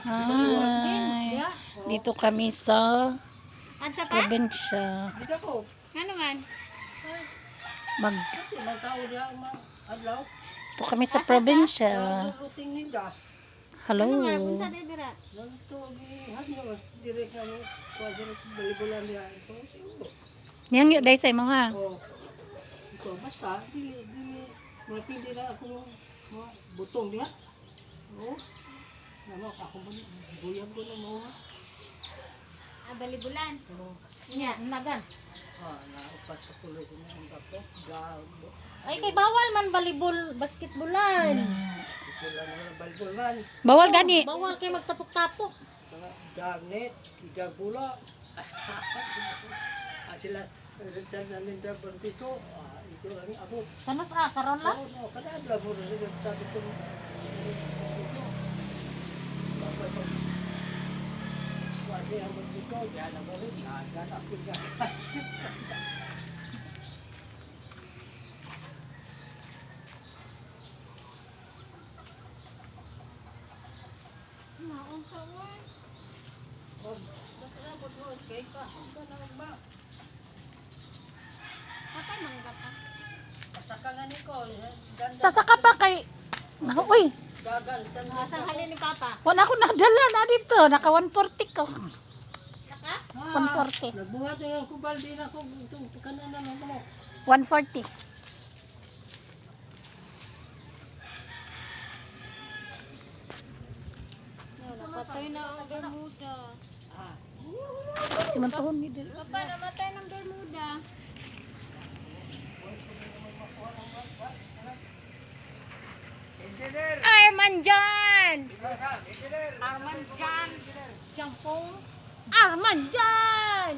Hi. Dito kami sa Ansa pa? probinsya. Dito ko. Ano man? Mag Kasi mga tao diya ang mga adlaw. Dito kami sa probinsya. Luting nila. Hello. Ano man? Unsa di dira? Nagto gihan mo dire ka mo kuha dire balibulan diya ito. Siguro. Yang yun dahil sa imo ha. Oh. Ito basta dili dili mapili na ako mga butong diha. Oo. Namo ako mo buyag ko na mo. Ah, balibulan. Oo. Nya, nagan. Ah, naupat sa kulo ko na ang bato. Gago. Ay, kay bawal man balibol, basketbolan. Wala naman ang balibulan. Bawal gani. Bawal kay magtapok-tapok. Mga dagnet, igagbula. Ah, sila, sila namin dapat dito. Ah, ito ang abo. Kanos ah, karon lang. Oo, no, kada adlaw mo rin sila sabi ko. Ito. Dapat pag- Wasi ang dito, diyan ang rin, dagan ako dyan. Maong ka man. Oh, nakasabot mo, kay ka, ka na ba? Patay mangga pa. Pasaka nga ni ko, ganda, Tasa ka pa kay. Naku, uy. dagan, ganda. Asang halin ni Papa? Wala akong nadala na dito. Naka 140 ko. Naka? 140. Nagbuhat na yung kubal din ako, itong kanunan mo. 140. Napatay na ang Bermuda. Simantuhon ni dito. Papa, namatay ng Bermuda. Arman Jan! Arman Jan! Jampong! Arman Jan!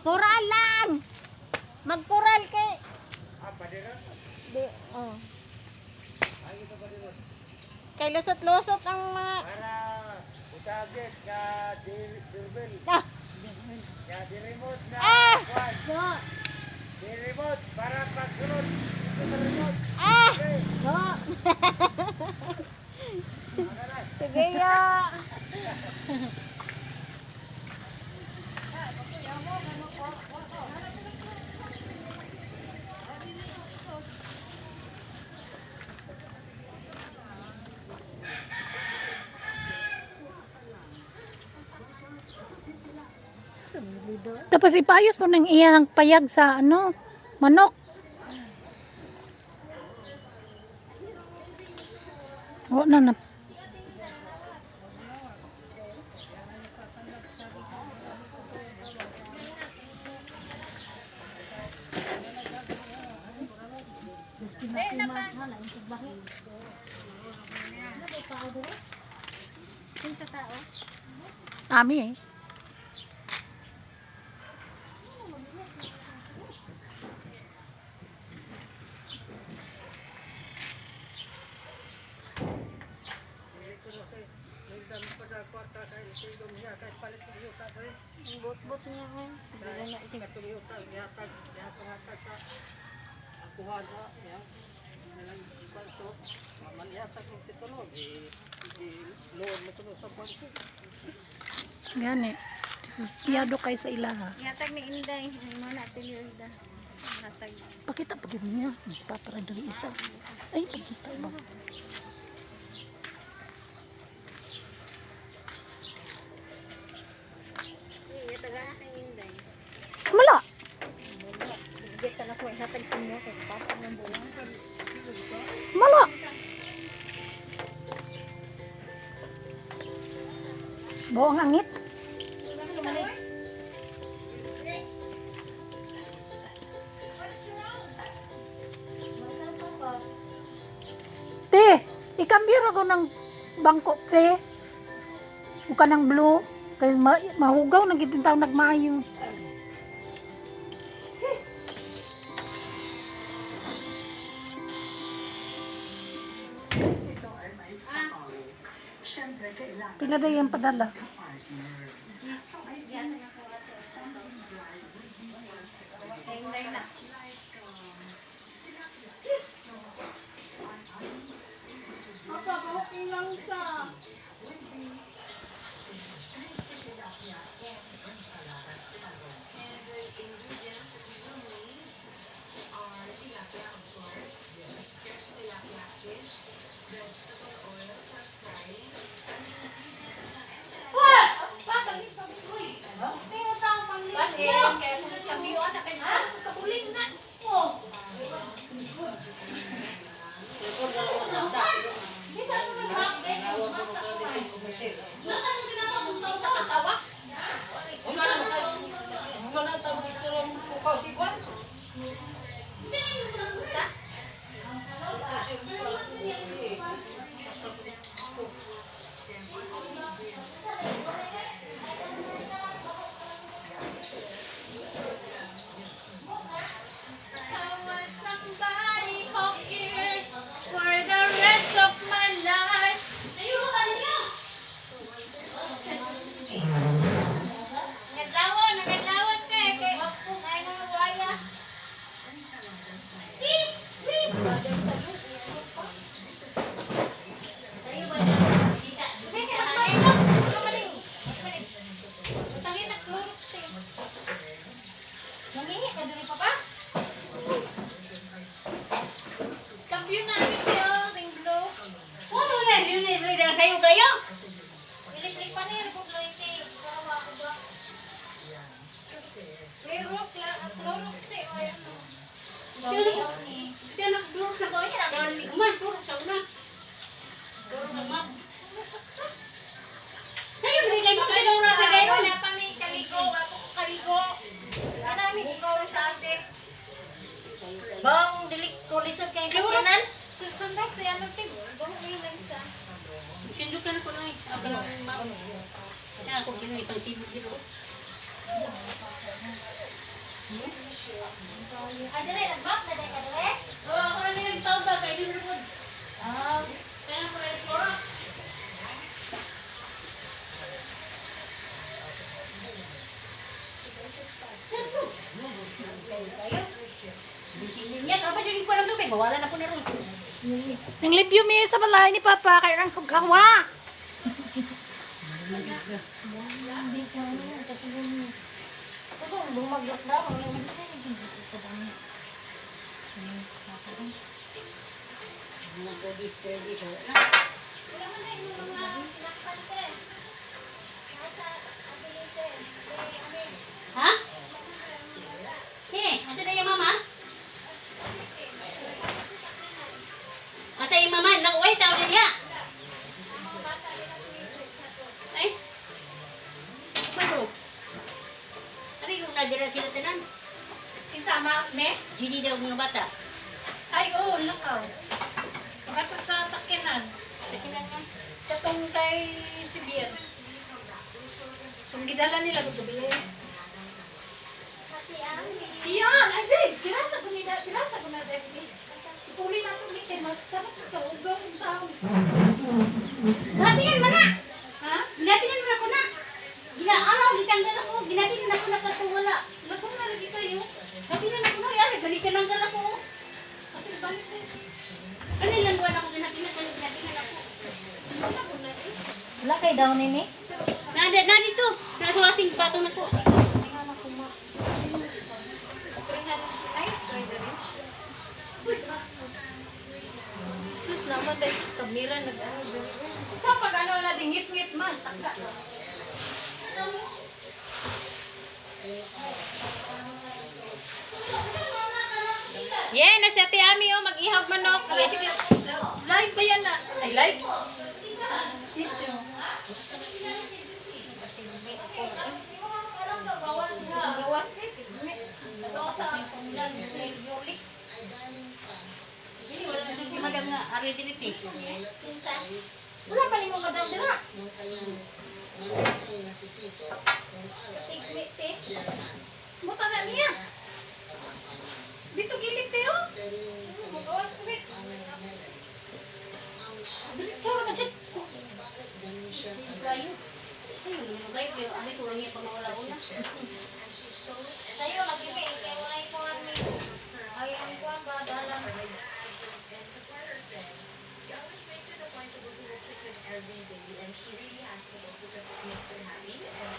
Kural lang! Magkural kay... Di, oh. Kay lusot-lusot ang mga... Para utagit nga di doorbell. Ah! Nga di remote na Ah! kwan. No! Di remote para pagsunod dito sa remote. Ah! Okay. No! Sige ya! Tapos ipayos po ng iyang payag sa ano, manok. Oo na na. Kinsa tao? Ami eh. Ang bot-bot niya ko. Siguro na siya. Gani. Piyado kay sa ilaha. Ihatag ni Inday. Ay mo na atelier da. Hatag. Pakita pa gyud niya. Mas pa para diri isa. Ay, pakita ba? Ihatag na kay Inday. Mala. Bigay na ko ihatag sa inyo kay papa ng buwan. Mala. Buong angit. Te, ikambiro ko ng bangko, te. Uka ng blue. Kay mahugaw ng gitintaw nagmaayo. Pila daw yung padala? Kay Inday na. Papa, Langsa. Somebody hold ears for the rest of my life. Ayun ka niyo. Naglawon, naglawon ka eh. Kay Opong ay nang waya. Beep, beep. Nangihi ka diri, Papa? Cambio na rin kayo, ring blue. Oo, na, yun na, sa'yo kayo. Electric pa na yun, kung kawa ko ba? Clorox, Clorox na eh, ay ano. Tiyan ang Clorox na ko, yan ang kuman, Clorox sa una. Clorox na ma. Sa'yo, hindi kayo kayo na sa kayo. Wala pa may kaligo, ako kaligo. Kanami ikaw sa ate. Bang, dili ko lisod kay sakyanan. Sundak sa ano te, bang ilan sa. Sindukan ko na eh. Ako ng ma'am. Kaya ako kinuha itong sibog dito. Ay, dili nag-map na dai ka dili. Oo, ako na yung tawag ba? Kaya din mo. Ah. Kaya ko rin ko. Niya, kapag yung ko lang tubig, mawala na po na ron. Nang limpyo mi sa balay ni Papa kay rang kugkawa. Wala man na yung mga sinakpan te. Nasa abilis eh. Ha? Eh, asa na yung mama? Asa yung mama? Nakuha, tao na niya. Ay? Ano? Ano yung nadira sila tanan? Isama me? Gini daw mga bata. Ay oo, lakaw. Pagkatod sa sakyanan. Sakinan nga. Katong kay Sibier. Kung gidala nila ko gabi. Iyan, ay di, pirasa ko nila, pirasa ko na dahil. Ipuli na itong kay masarap ito, ugaw ang tao. Ginabinan man na! Ha? Ginabinan man ako na! Ginaaraw, gitanggal ako. Ginabinan ako na katuwala. Lagong na lagi kayo. Gabinan ako na, yari, balikan ang gala ko. Kasi balik eh. Kanilang buwan ako ginabinan, ginabinan ako. Wala ko na eh. Wala kay daw nini. Na, na dito, nasa wasing batong na ko. Ay, spray na rin. Sus naman dahil kamera nag ano. Sa pag ano na dingit-ngit man, taka. Yeah, nasa Ate Ami oh, mag-ihag manok. Live ba yan na? Ay, live? Video. Gawas ni. Hindi, wala na si madam nga, ari dinit eh. Wala pa mo madam dira. Tigmi te. Muta na niya. Dito gilid tayo. Magawas ko. Dito naman siya. Gayo. Ay, gayo, pero ari ko lang niya pangawala-wala. Sayo lagi mi kay walay kuan mi. Ay ang kuan ba dalan. She really has to cook because it makes her happy and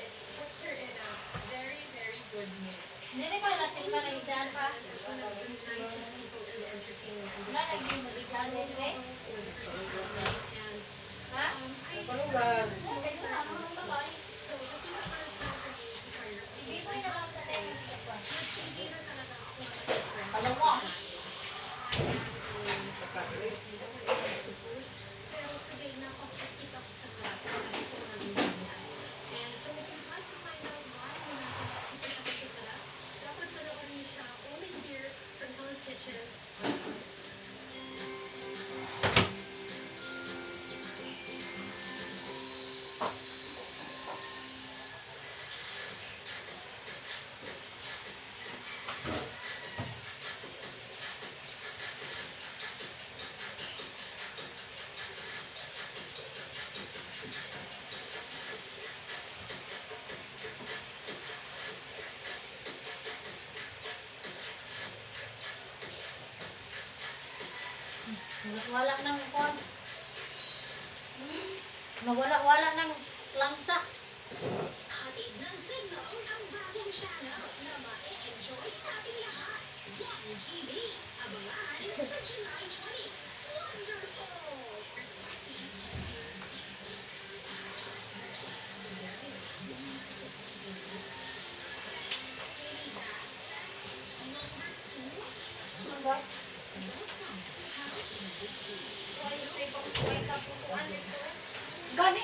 it puts her in a very, very good mood. Dili ba natin pa nagdaan pa? One of the nicest people in the entertainment Wala industry. naging maligdaan din eh. And Ha? I Palugan. Kayo na, mga babae. so this is the first time for me to try your Hindi ko na lang sa tayo. Hindi na talaga ako mag-express. Alam mo. Pero today, napapakita ko sa sarap dahil sa mga video niya. And so if you'd like to find out why napapakita ko sa sarap, dapat panoorin niyo siya only here from Helen's Kitchen on Netflix. Wala nang kuwan. Nawala-wala ng langsa. Hatid ng Signal ang bagong channel na ma-enjoy nating lahat. 1GB. Abangan sa July 20. Wonderful! Sassy. Gani.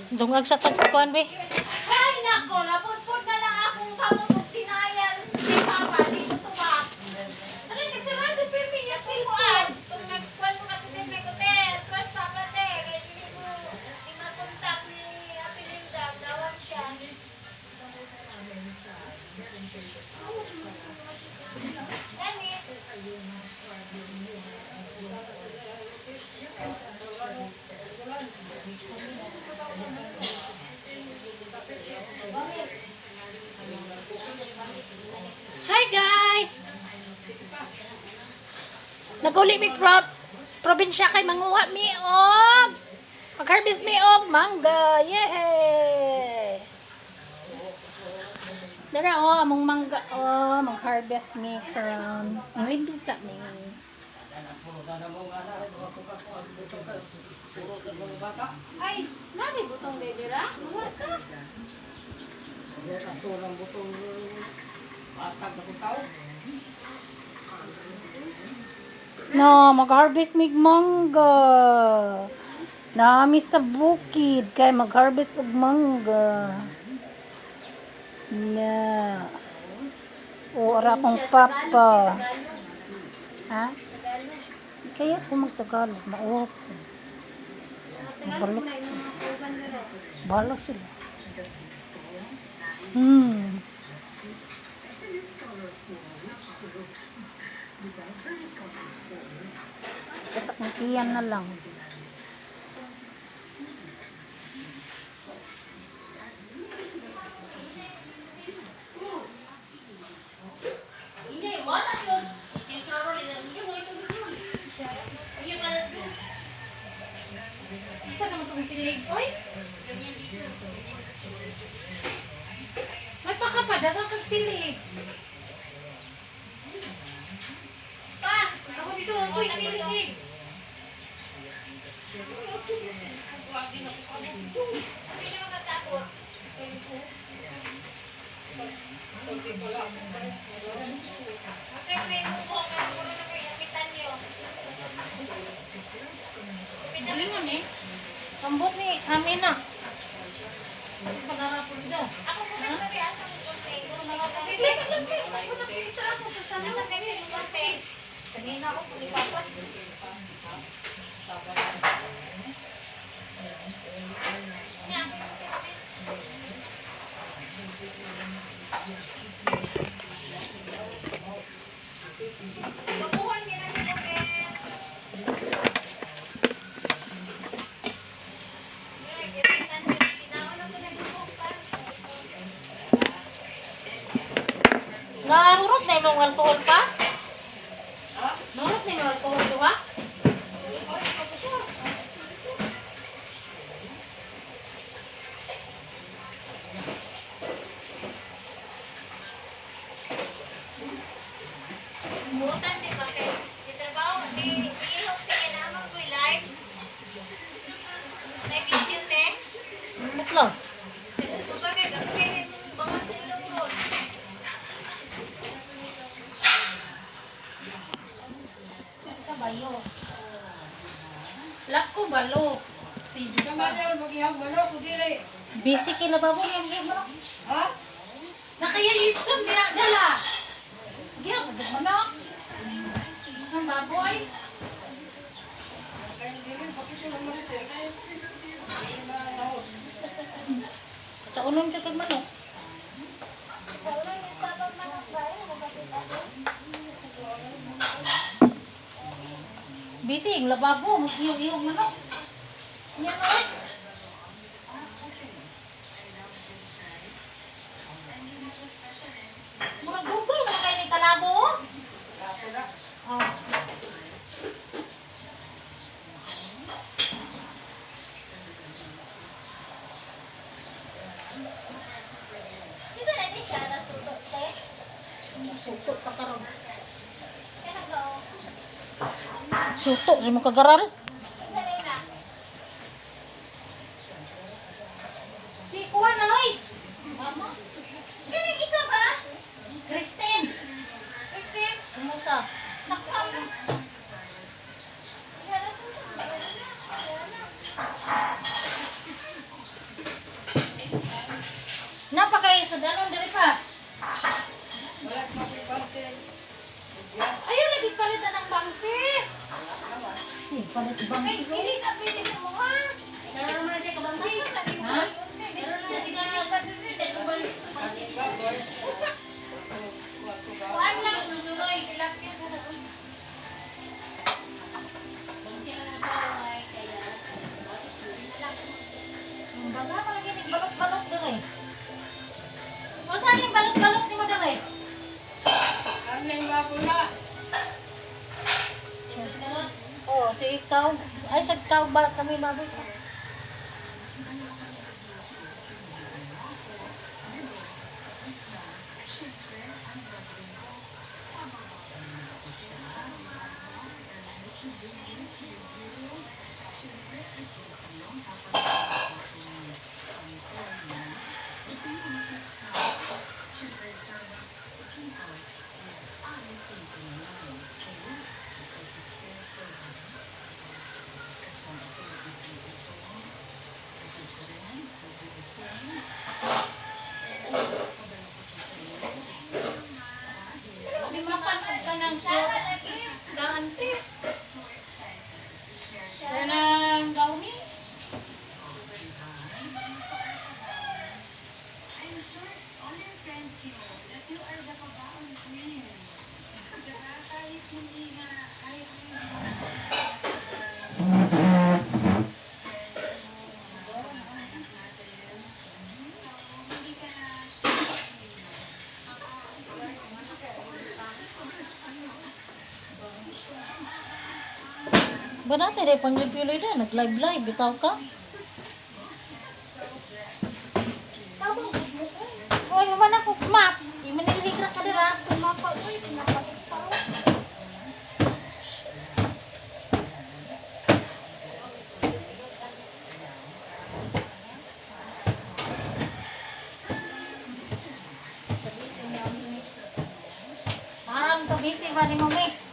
Dungag sa tagkuan be. Ay, nako, napudpud na lang akong kamot og tinayal si Papa dito tumak. Ano kay sarado pirmi niya si Juan. Kung nagkuan mo ka din may hotel, trust Papa te, kay dili ko di makontak ni Ate Linda, dawag siya. Gani. Hi guys! Naguli mi probinsya kay manguha mi og mag-harvest mi og mangga. Yay! Dara oh, among mangga oh, mag-harvest mi karon. Ang libisa mi. Ay, nari butong baby ra. Wa ka. Ato ng butong batag na kong tao. No, mag-harvest mig mangga. Nami sa bukid kay mag-harvest og mangga. Na. O ara akong papa. Ha? Kaya ako magtagalog, mauwa ko. Balok. Balok sila. Dapat ngitian na lang. Hindi, wala yun. Tintraro nila. Hindi mo itong dun. Hindi pa alas dos. Isa naman tong silig. Oy, Ganyan dito. may pakapadaga kag silig. Pa! Ako dito, oy, silig. Hindi na magkatapos. Siyempre, mo ko puro na kayo kapitan niyo. Galingon eh. Ambot ni Amina. Pagarapon daw. Ako po kayo sabi, asa mo konti. Bigla ka lang kayo. Ako nakikita ako sa sana. Asa kayo yung konti. Kanina ako palipapan. Niya, ako yung konti. Nahurot na imong alcohol pa? Nahurot na imong alcohol duha? Butan di ba kay di trabaho di ihok te kay naman ko'y live. Live video te. Bukla. Suba kay dagke bangag sa ilong ron. Kabayo. Lako balo. Kamarion, mag-ihag manok, kung dili. Busy kila babo yung gimo. Ha? Nakaya litson dira dala. Giha ko manok. Sa baboy. Kaya dili, bakit yung marisir? Kaya, hindi mahos. Kaunon jud kag manok. Busy yung lababo, mag-iyog-iyog manok. Yan na. Murag dugay naman kayo ni kalabo. Oh. Oh. Di ba na di siya nasuto te? Suto ka karon. Kaya nagao. Suto sa mo kagaral. Kinsa na ina? Si kuha na oy. Mama. Kaning isa ba? Christine. Christine? Kumusa? Naku. Siya nasuto. Wala na. Napakay sa danon diri pa. Wala ka mapipansin. Ayaw lagi palitan ng bangsi. Eh, palit Ay, bangsi. dili ka pwede sa mga. Karon man siya kabangsi. Ha? Karon na siya kabangsi. Kuan lang nunuroy tilapia sa na. Bangsi na lang sa ay kaya. Ang baga pa lagi ning balot-balot dire. Unsa ning balot-balot nimo dire? Ano yung bago na? Oh, si ikaw. Ay, sa ikaw ba kami mabot? Di mapanod ka ng gaante. Kanang gawmi. Ba natin eh, panglipiloy na, nag-live-live, bitaw ka. Oy, human ako map. Di man nilihikra ka dira. Tumapa, uy, pinapakis pa oh. Parang kabisi ba ni Mami?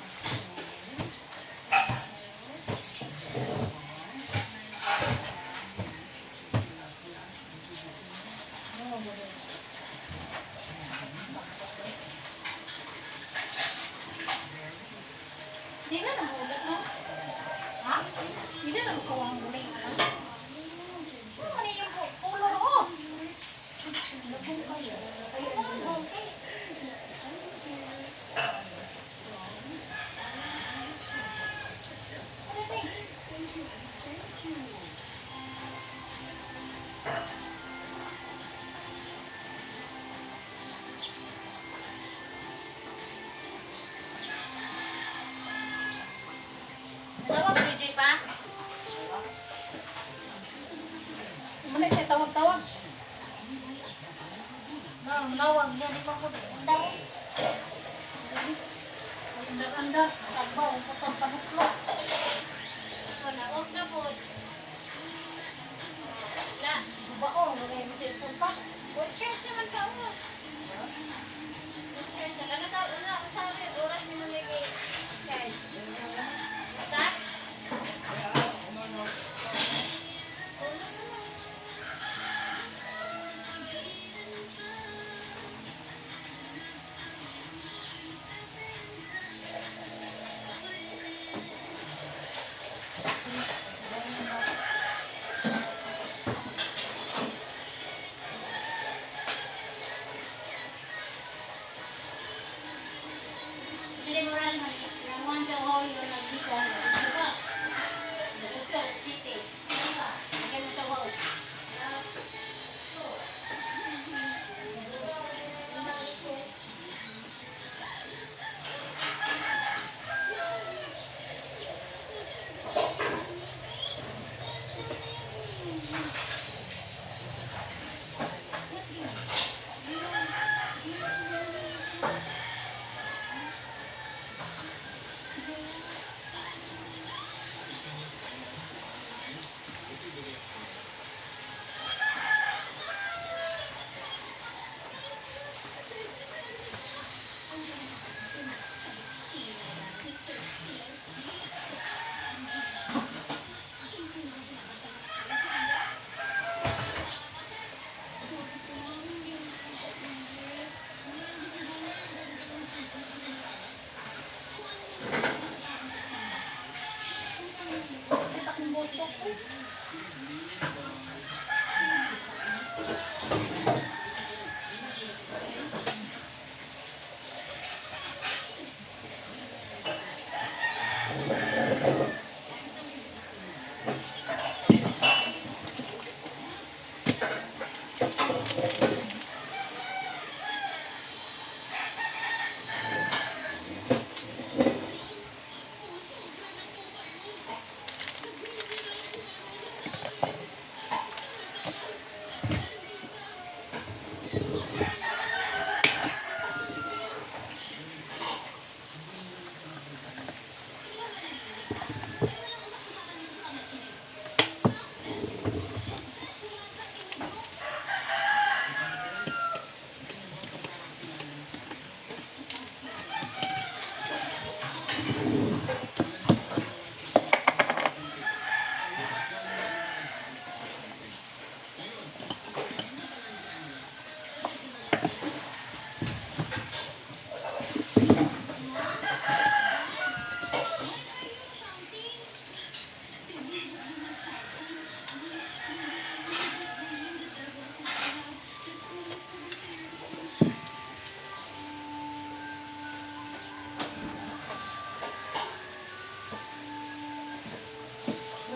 Di na nagulat no? Ha? Di na nagkuha ang guling ano? Ano yung color oh? Ayun, okay. tawag-tawag. No, nawag niya di pa ko daw. Anda-anda. Tagbaw putang panuklo. Wala, off na po. La, Baong wala yung cellphone pa. what church naman ka mo? Church na. Ano sa ano sa oras ni mo kay charge? Ta? Dili mo rin man sa hoy yo nagdito. Diba? Nagdito city. Kaya sa hoy.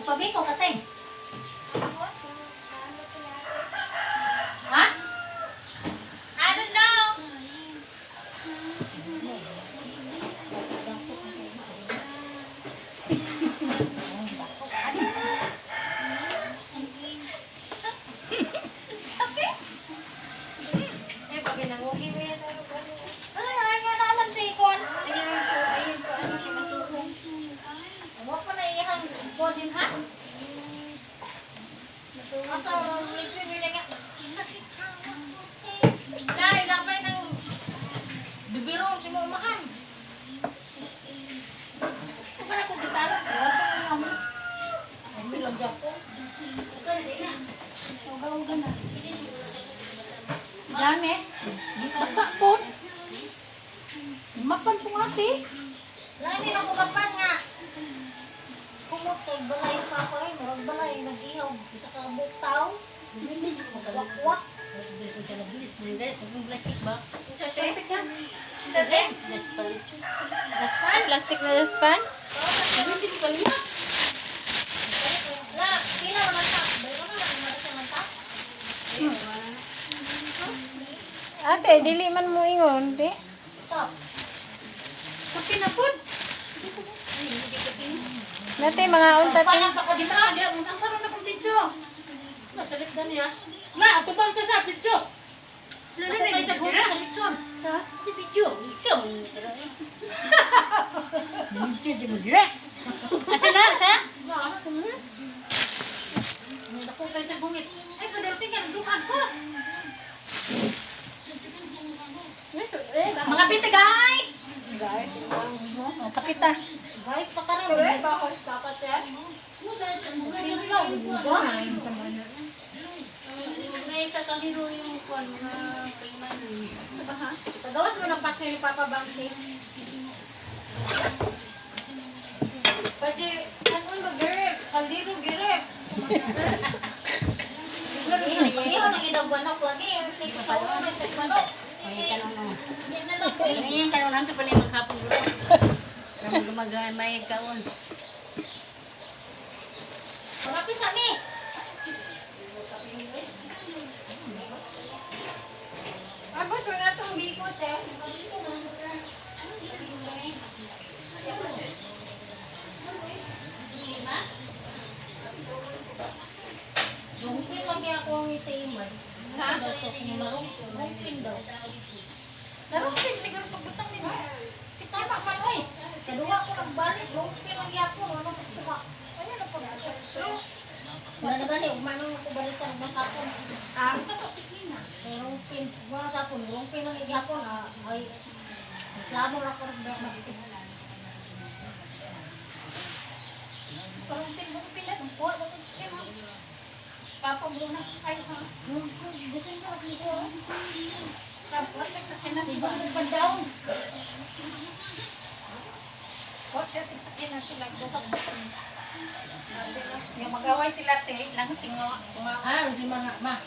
Pabiko ka tay. Ha? I don't know. Sabi? Eh, pag ginangugi mo yan. Ano nga nga naman sa ikon? Ayun, so, ayun, so, ano, kimasuhong. Wa pa na iyang body ha? Asa nila nga. La, ilapay ng Bibiro si mo umakan. Para ko gitara, wala sa mga mo. Ay lang ko. Uga-uga na. Yan eh. Basa po. Mapan po ate. Lami na kumapan nga. Kumot kay balay pa ko ay murag balay nag-ihaw isa ka buktaw. Wakwak. Sa te? Daspan? Plastic na daspan? La, pila naman ta. Dalawa na lang naman sa manta. Ate, dili man mo ingon, di? Stop. Kape na po. Nate, mga unta te. Paano pa ka dito? Di mo sang sarong na kong dito. Masalit na niya. Ma, atubang sa video. Ako kay sa gulo sa litson. Ha? Si video. Isang. Medyo di mo dire. Asa na? Asa? Ako kay sa gungit. Ay, padarating ka, nagdukag ko. Mga pita guys! Guys, oh, kapita. Guys, pakaroon. May isa kang hero yung kuwan, mga kaiman. Pagawas mo ng patsi ni Papa Bangsi. Pwede, ano ba, girl? Kaldero, girl. Iyon ang inagwanok lagi. Sa ulo sa manok. Hindi na lang ko. Ngayon kanon hanto pa niya maghapon bro. Ramon gumagay may kaon. Mga pisa ni. Abot ko na itong bikot eh. Lungpin lang kaya ako ang itiman. Ha? Lungpin daw. Narungpin siguro pagbutang nila. Si tama man oy. Sa duha ko ng balik, lungpin lang yapon. Ano ko tuwa? Ano na po na? Pero, wala na gani, umano ako balikan ng kapon. Ah, pa sa opisina. Rungpin, wala sa apon, rungpin lang yapon. Ah, ay, reklamo lang ko ng magtis. Parang pin lang. Ang kuha na ito. Papa, muna. Ay, ha? Gusto niya ako dito. Tapos, saksakin na. Diba mo pa down? Kuha siya, saksakin na sila. Yung mag-away sila, te. Lang tingawa. Tunga. Ah, hindi mga ma.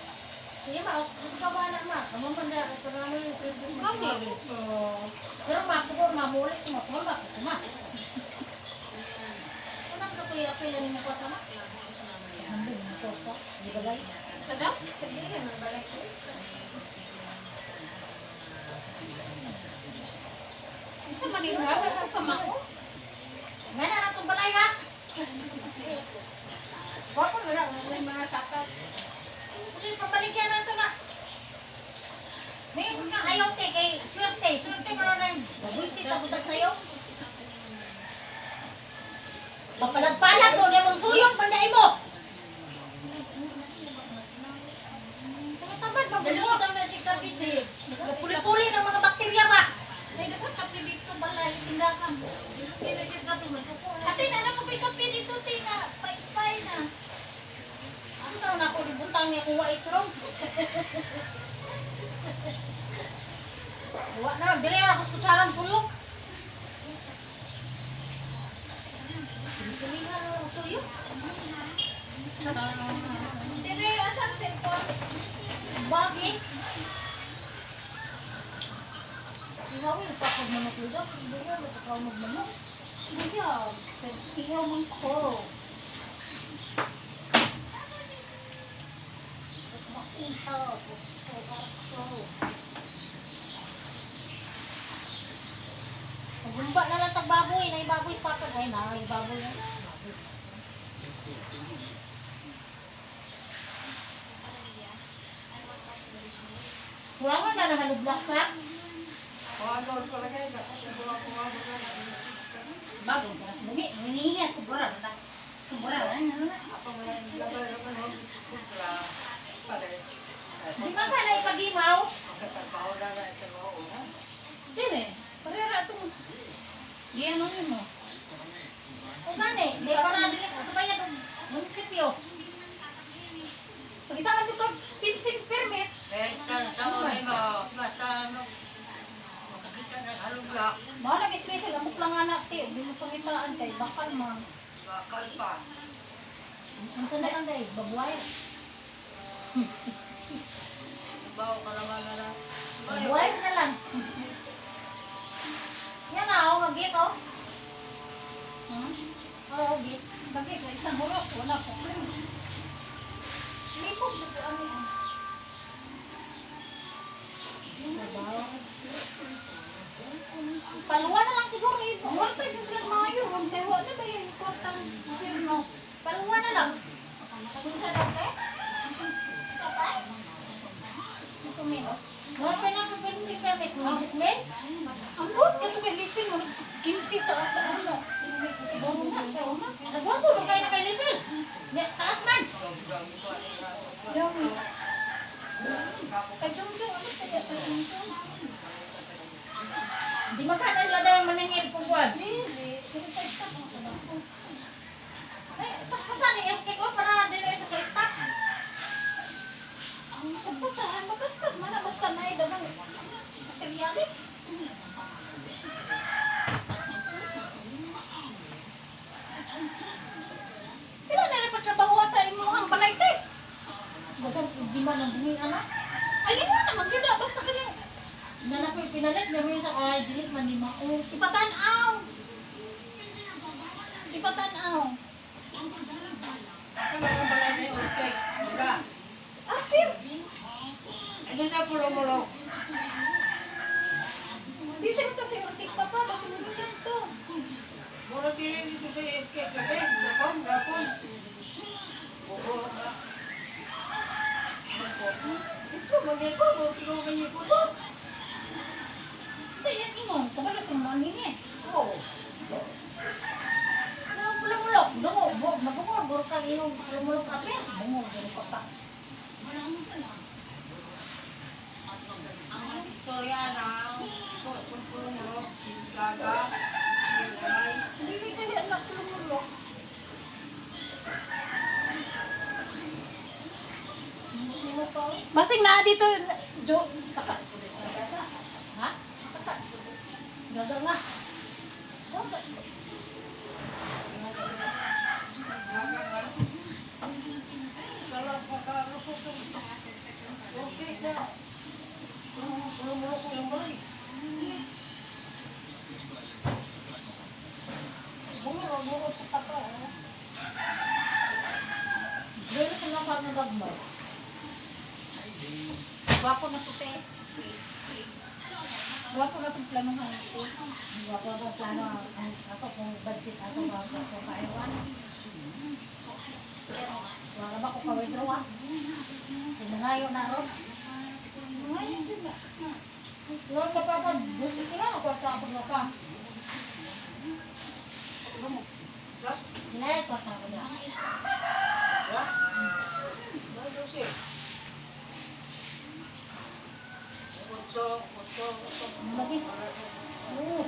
Sige ma, ikaw ba na ma? Kamu man na, pero ano yung Mami. Pero ma, ko ma, mulit ko ma, ma, ko ma. Unang ka kuya, pila ni mo ko sama. Nandun mo ko ko. Di ba gali? Sada? Sabihin, ang balay ko. Unsa man ni Ra? Wala ka mao? Nga na natong balay ha. Wala wala may mga sapat. Uli pabaligyan na ito na. May nga ayaw te kay swerte, swerte mo na yung bullshit ako ta sa'yo. Papalag-palag mo niya mong suyok panday mo. Tamad magulo. na si Cavite. Puli-puli ng mga bakterya ba? Ay, dapat kape dito balay tindahan. Ate, na ko kape dito te na pa-expire na. Ano taon na ako ributang niya kuha ito ron? Buwa na, dire ako sa kutsaran suyok. Tulingan na ang suyok. Dire, asa ang cellphone? Bagi. Ihaw yung pakag manok ludak. Buya, matakaw magmanok. Buya, ihaw man ko. Maihaw. Pagumba na lang tag baboy, na baboy pakag ay na baboy. Kuwangan na nahalublak pa. Bago ba? Mugi, niya sobra na. Sobra na. Di ba ka na ipagimaw? Dire, parera itong Giano nimo. O gani, di para dili ko bayad og munisipyo. Pagkitaan jud kag fencing permit. Eh, sa uli mo, basta makakita ng halugla, Mao lang special amok lang anak te, di mo pangitaan kay bakal man. bakal pa. Unsa na lang dai, babuhay. Bawa ka naman na lang. Babuhay na lang. Yan na, oh, magit oh. Hmm? Oo, git. Bagay ka isang hurok wala ko. Libog jud ko ani. Paluwa na lang siguro ito. Wala pa jud sila maayo, ang kay wa na ba yung kwartang gobyerno. Paluwa na lang. Unsa daw te? Men, ang road ka to kay Lisin mo, 15 sa ano. Siguro na, sa una. Nagwapo mo kayo na kay Lisin. Taas man. Dami. Kajungjung, ano kaya kajungjung? Di magkana lang dahil maningil kung kuwan. Dili, pero sa isa ko sa bangko. Ay, paspasan ni FK ko para dili sa krista. Ang paspasan, mapaspas man na basta na dagang materialis. Sila na rin patrabaho sa imuhang balay te. Bagan di man ang bungi anak. Ay, mo naman gyud na, basta kanyang Na na ko'y pinalit na rin sa ay dili man ni mao. ipatanaw. Ipatanaw. Sa mga balay na yung cake. Diba? Ah, sir. Ano sa pulo-mulo? Di sa to si Urtik Papa, basta mo to. Mura dili dito sa cake lagi. Gapon, gapon. Oo, nga. Ito, magyay ko. Mura ko ko to. Sa iyan ingon, kabalo sa mga nini. Oo. Na pulumulok, dungo, bo, mabungol guro kang imong pulumulok ape. Bungol guro ka pa. Ang istorya na, ito, itong pulo-mulo, saga, balay. Dili kaya na kulumulok. Basing na dito, Jo, taka. Ha? Taka. Gaga nga. Saga nga. Kala, pagkalusot ng cake na. Pulo-mulo ko yung balay. Bungol, bungol sa papa. Oh. Dili sa mga na bagmo. Gwapo na to, te. Gwapo na itong planuhan ko. Gwapo ko plano ang ako kung budget ato ba ko kaiwan. Wala ba ko ka-withdraw ah. Sinangayo na ron. Ngayon din ba? Wala ka pa ka, buti ka lang ako sa ako na ka. Sa? Hinayat ko sa ako na. Ha? Ano siya? Otso, otso, otso. Lagi. Oo.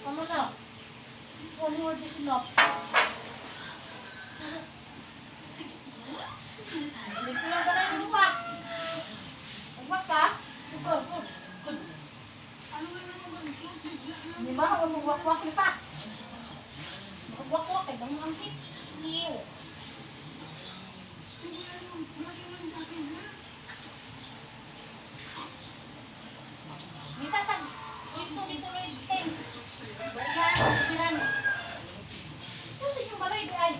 Ano na? Only word is enough. Hindi ko lang pala yung lupa. Ugmak ka? Good, good, good. Di ba? Huwag mong wakwak ni pa. Wakwak eh. Bang angkit. Ew. Di tatag. Gusto dito Lloyd Ting. Balikan. Piran. Ito sa inyong balay, di ay.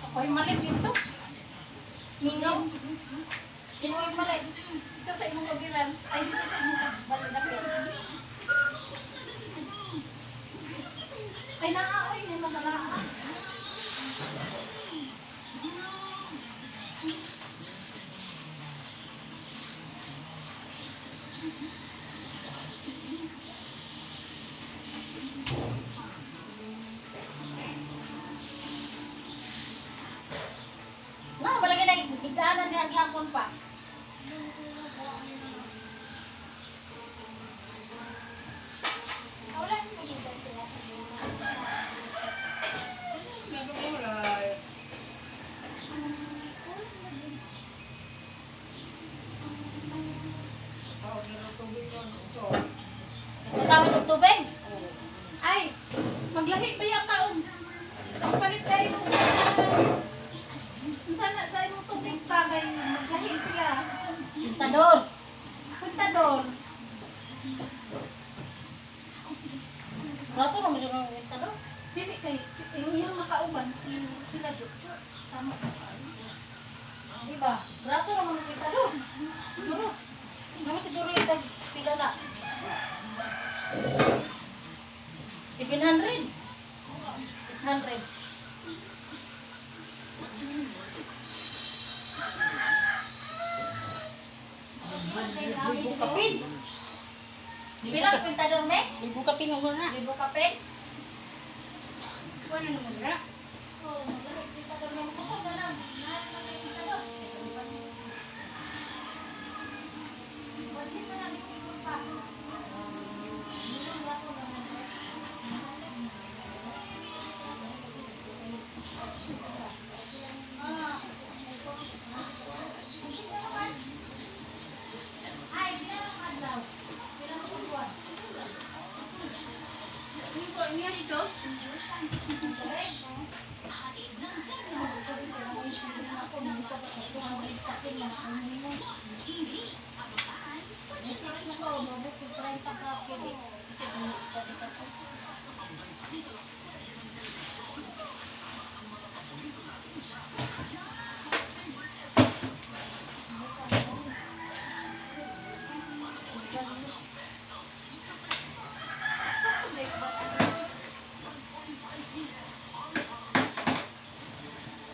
Ako'y mali dito. Mingaw. Sino yung balay? Dito sa imong kabilan. Ay, dito sa imong balay. Ay, naa, oy, may mga naa. Nga, balagay na biglaan na gihapon pa. Wala, hindi sila. Nagugulay. Tawag na ng tubig yun. Ito. Tawag ng tubig. Ay, maglahi ba yung taon? Palit tayo. Unsa na sa imong tubig pa kay maglahi sila. Pintador. Puntador. Rato naman siya ng pintador. Dili kay si, yung iyang nakauban si sila Jojo. Sama ko kayo. Di ba? Rato naman ang pintador. Siguro. Naman siguro yung tag pila na. 700. 600. Kapin. Pila ka pintador me? Libo ka pinugol na. Libo ka pin? Kuha na naman ra. Oh, magaling pintador me. Kusog na lang. Nasa na kay pintador. Budget na lang yung pa. Ay, pila ka adlaw? Pila ka buwan? Ano niya dito?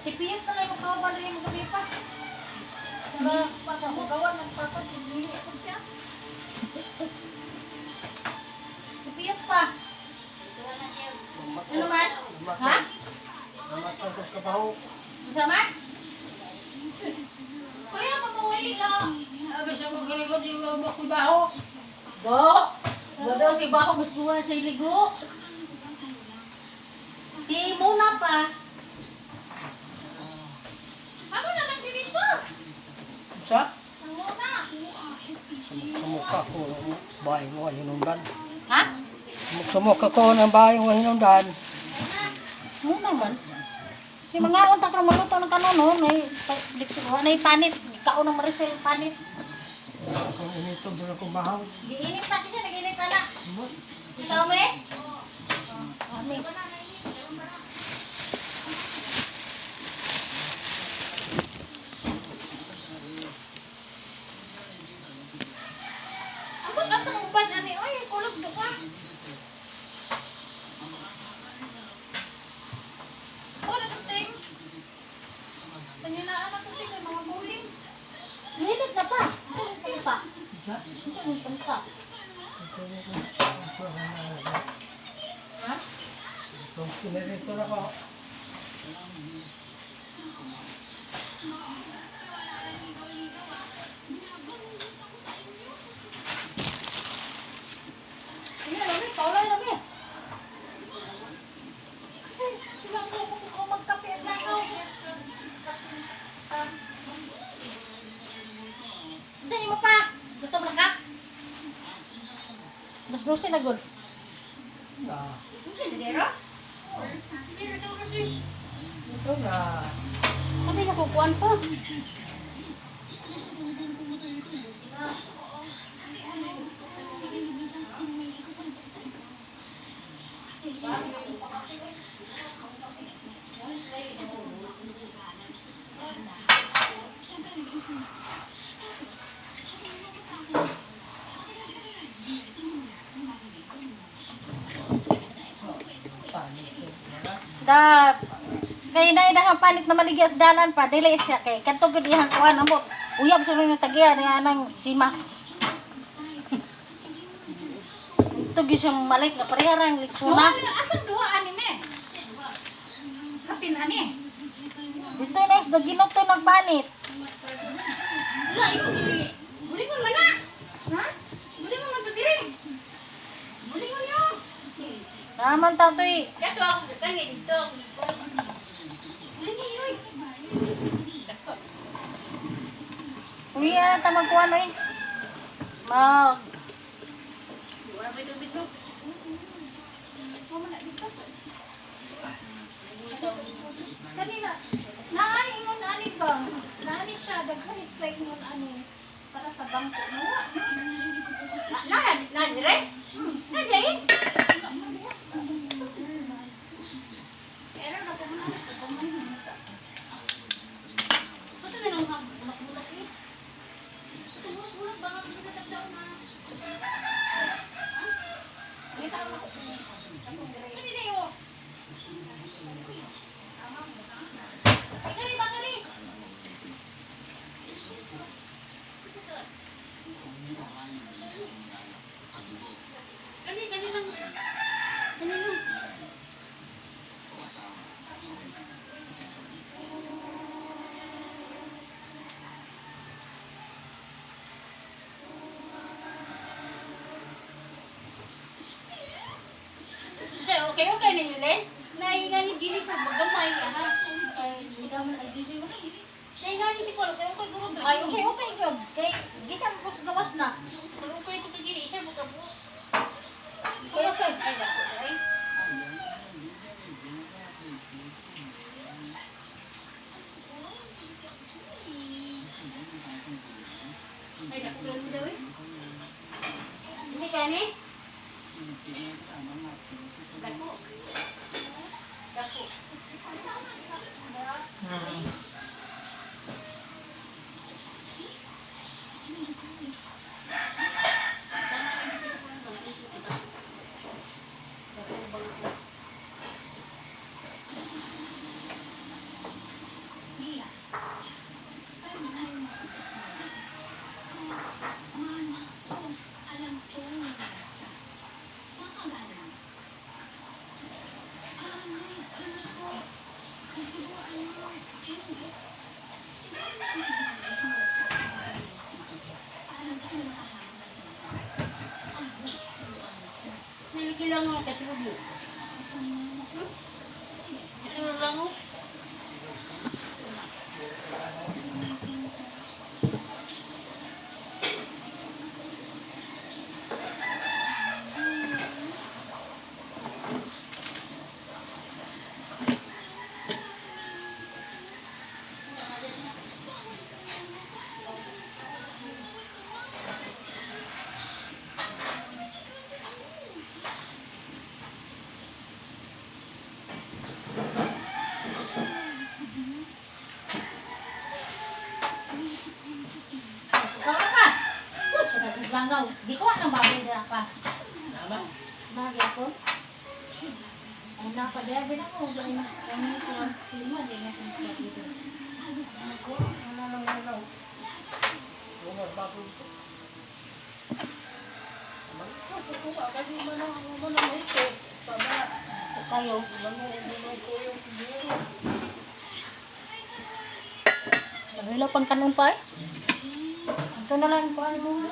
Si Piyot na lang magkawa na yung gabi pa. Para Pa siya hugawan mas papag dili ko siya. Si Piyot pa. Ano man? Ha? Namatay ko sa kabaho. Unsa man? Kuya, mamuwi lang. Abi sa mga galikod, yung mga kubaho. Bo. Bo daw si Bako mas guwa sa iligo. Si Muna pa. Ako naman din ito. Sa? Ang muna. Sumuka ko ng bahay mo hinundan. Ha? Sumuka ko ng bahay mo hinundan. Muna man. Yung mga unta ka maluto ng kanono, nay nay panit, kaon ng Maricel panit. Kung inito doon ako bahaw. Giinit pa kasi naginit na. Ikaw me? Ami. Ang bagas ang uban ani oy, kulog do ka. Wala ka ting. Pangilaan ako ting ang mga buling. Giinit na pa. Ito pa. Ito pa. Ha? Kung kinirito na ko. Sige, lami, paulay lami. Sila ko ko magkape at langaw. Unsa mo pa? Gusto mo lang ka? Mas 12 na gud. Na. Dero? Dero sa oras eh. Ito na. Sabi na kukuan pa. Da kay na ang panit na maligya sa dalan pa dili siya kay kadto gud iyang kuan amo uyab sa nang tagiya niya nang Gmax. Ito gyud siyang malit nga parehara ang liksuna. Asang duha ani me? Kapin ani. Dito na is daginok to nagpanit. Wala, ikaw dili. Bulingon man na. Ha? Bulingon man to diri. Bulingon yo. Naman tatoy. Kato ako tangi dito. Bulingon yoy. Uwi na ta magkuan oy. Mag Wala ba tubig no? Kanina, naay ingon ani ba? Naani siya daghan is like ingon ani para sa bangko no. Na na dire. Na jay. Pero na ko man ko man. Ba't na lang ang bulak-bulak eh? Bulak-bulak ba nga pinatagdaw na? Kanina yo. Kari ba kari? Gani yun eh. Nainga ni Gini ko magamay ha. Ay, hindi man ay jiji mo. Nainga ni si Kolo kay okay guro. Ay, okay, okay, gyud. Kay gikan ko sa gawas na. Okay ko kay Gini siya mo kabo. Okay, okay. Ay dako ay. Ay dako lang daw eh. Hindi kani? Dako. Dako. Nalikilang ako kasi rubi. Kasi lang ako. Ikaw na pa. Langaw. Di ko ang baboy na pa. Tama. Bagay ako. Ay, napadebe na ko. Ay, ay, ay, lima, di na kung dito. Ako, wala lang wala. Bunga, bago ito. Kayo. Nahila pang kanon pa eh. Ito na lang pa mo.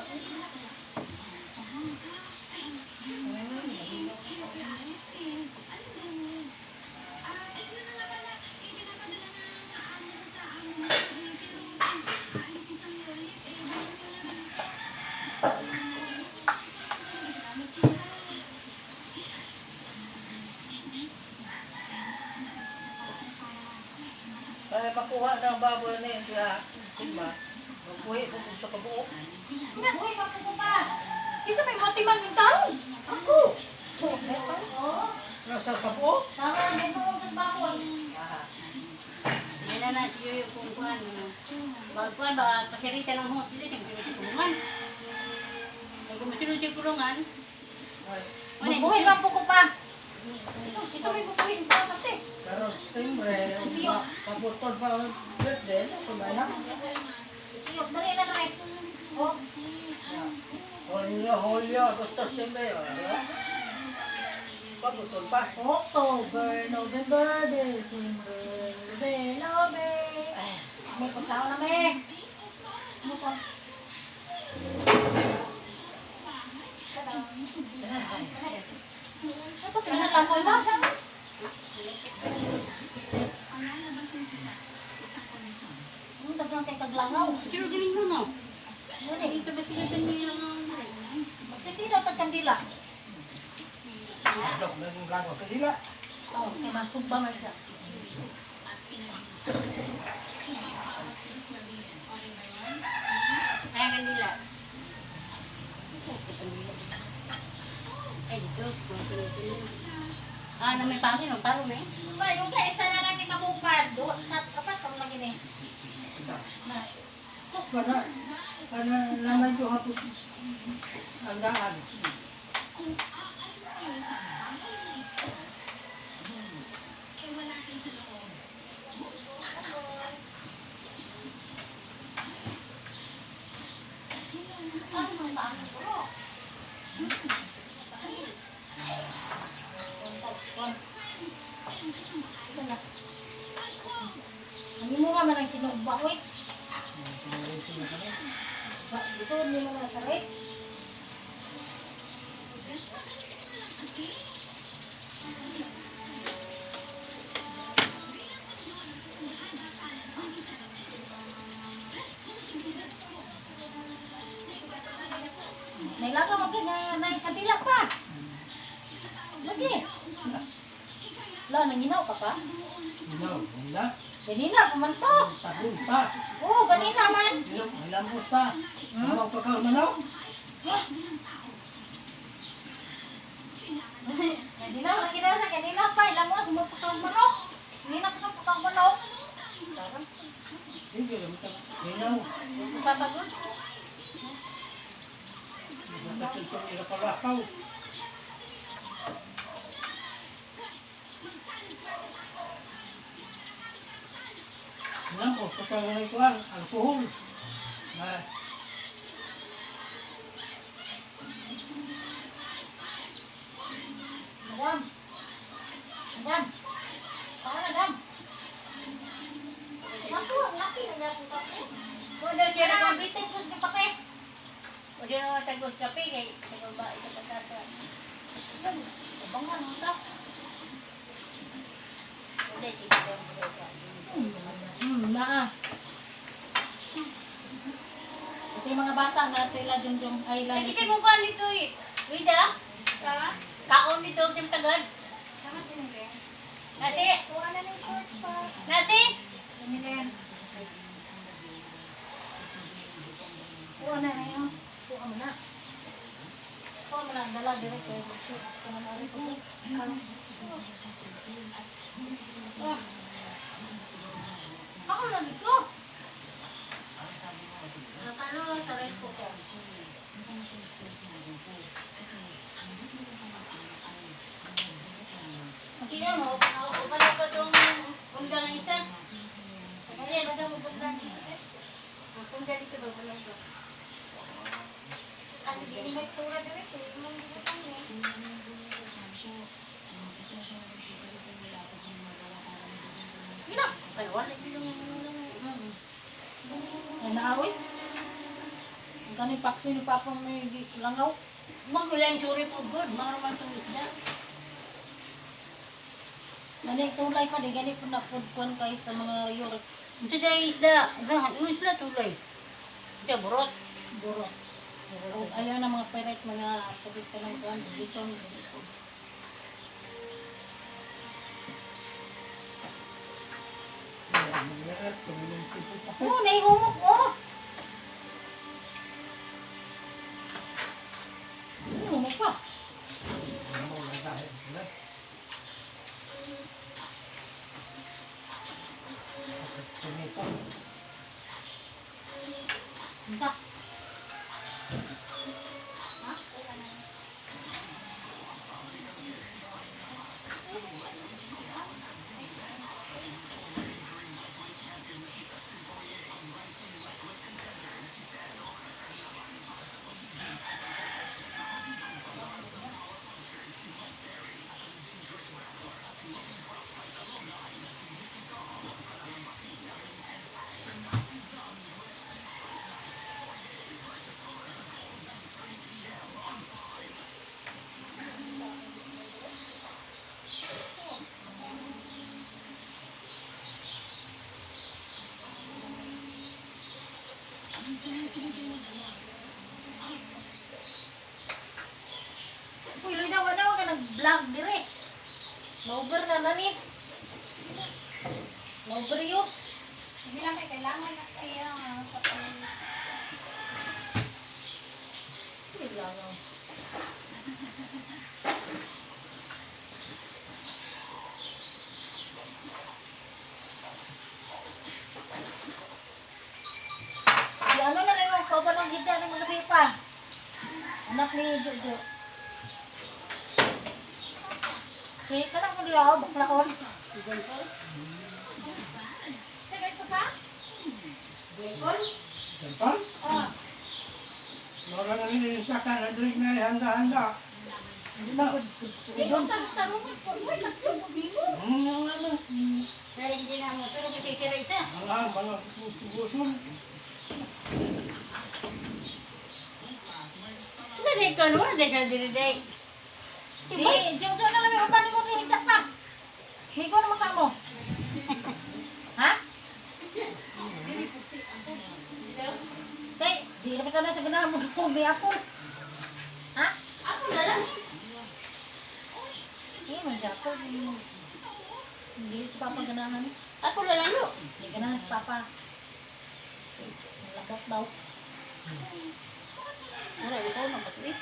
Kaya makuha ng baboy na yun, kaya kulma, magbuhi ko kung sa kabuok. Uy, mapupo pa. Kisa may matiman yung tao. Ako. Oo. Nasa kabuok? Tama, may mga ng baboy. Ah, Yan na na si Yoyo kung kuan. Bago kuan baka pasirita ng host dili siya sa kulungan. Kung musunod siya kulungan, ay, Magbuhi mapupo pa. Kisa may bubuhin pa pati. Pero siyempre, pabutod pa ang birthday, ako na lang. Iyok, dali na lang. Oh, Hulyo, Hulyo, Agosto, September, ano? Pabutod pa. October, November, December, November. May pagkaon na may. Ano pa? Dapat kinakamoy mo siya. Ang dagang kay kaglangaw. Sino galing mo no? Yun eh. Sa basila sa niya lang. Magsiti daw tag kandila. Dok, naging lago. Kanila. Oh, kay masugba man siya. Ay, kandila. Ay, dito. Ah, na may pangin, oh, taro na eh. Ba, yung kay isa na lang ni kamupad. Duwa, tat, apat kamo lagi ni. Na. Para, para naman yung hapon. Ang daan. Ano man ba ang puro? Ito na. Ang imo nga man ang sinugba, oy. Ba, Lisod ni mo na sa rep. La, nanginaw ka pa? Hinaw, hina. Ganina, pumanto. Pagod pa. Oo, ganina man. Hilambos pa. Huwag pa ka manaw. Ganina, nanginaw sa ganina pa. Ilang oras mo pa kang manok. Ganina pa kang manok. Hindi, hinaw. Papagod. Kasi itong ilapalakaw. Nako, kapag kuan, alkohol. Na, Madam. Madam. Baka na, madam. Naku, ang laki na niya kong kape. Wala siya Kaya na. ang bitin ko sa kape. Wala na tagos kape kay sa ba isa pa tasa. Abangan mo ta. Wala siya ka. Naa. Kasi yung mga bata na sila jum ay Kasi lali. siya mong kuhan dito eh. Wida? Kaon dito sa tagad. Sama din rin. Nasi? Kuha na ng short pa. Nasi? Ganyan. Kuha na na yun. Kuha mo na. Kuha mo na ang dala dire kay shoot ko na mari ko. Ah. Ako lang ito. Nakano sa rice cooker. Sige mo, upan ako itong undang ng isa. Ayan, undang mo undang dito. Undang dito ba? Undang ko. Ano, hindi na itsura dire. Kaya yung mga butang eh. Sige na. Ay, wala dito ng Ay naaoy. Ang kaning paksi ni Papa may langaw. Magwala yung suri po good. Mga naman itong isda. Gani tulay pa di gani po na food kuan kay sa mga yur Ito dahil isda. Yung isda tulay. Ito, burot. burot. O ayaw na mga peret mga tubig pa ng kuan lechon. Oh, naihumok oh. Humok pa. Unsa? Uy, Lina, wala ka nag-vlog dire. Mauber na nani. Mauber yus. Hindi lang kay kailangan na siya nga sa pag- Di ano na lang yung kauban ng gita ng mga pipa. Anak ni Jojo. Kaya ka lang kung ako, baklaon. Tagay ko pa? Jampal? Oh. Mora na rin sa kanan, drink na handa-handa. Hindi na. Di ko tarong-tarungan po. Uy, tatlo ko bimo. Ano? Dahil hindi na mo. Pero kasi sira isa. Mga mga gusun. Ito na ikaw naman. Dahil sa diriday. Si Jojo na lang yung utan mo higda pa. Higo na maka mo. Ha? Kay, di na pa na sa ganahan mo kung di ako. Ha? Ako na lang. Di man siya ako. Hindi si Papa ganahan eh. Ako na lang no. Hindi ganahan si Papa. Malabot daw. Wala, ikaw na patuloy.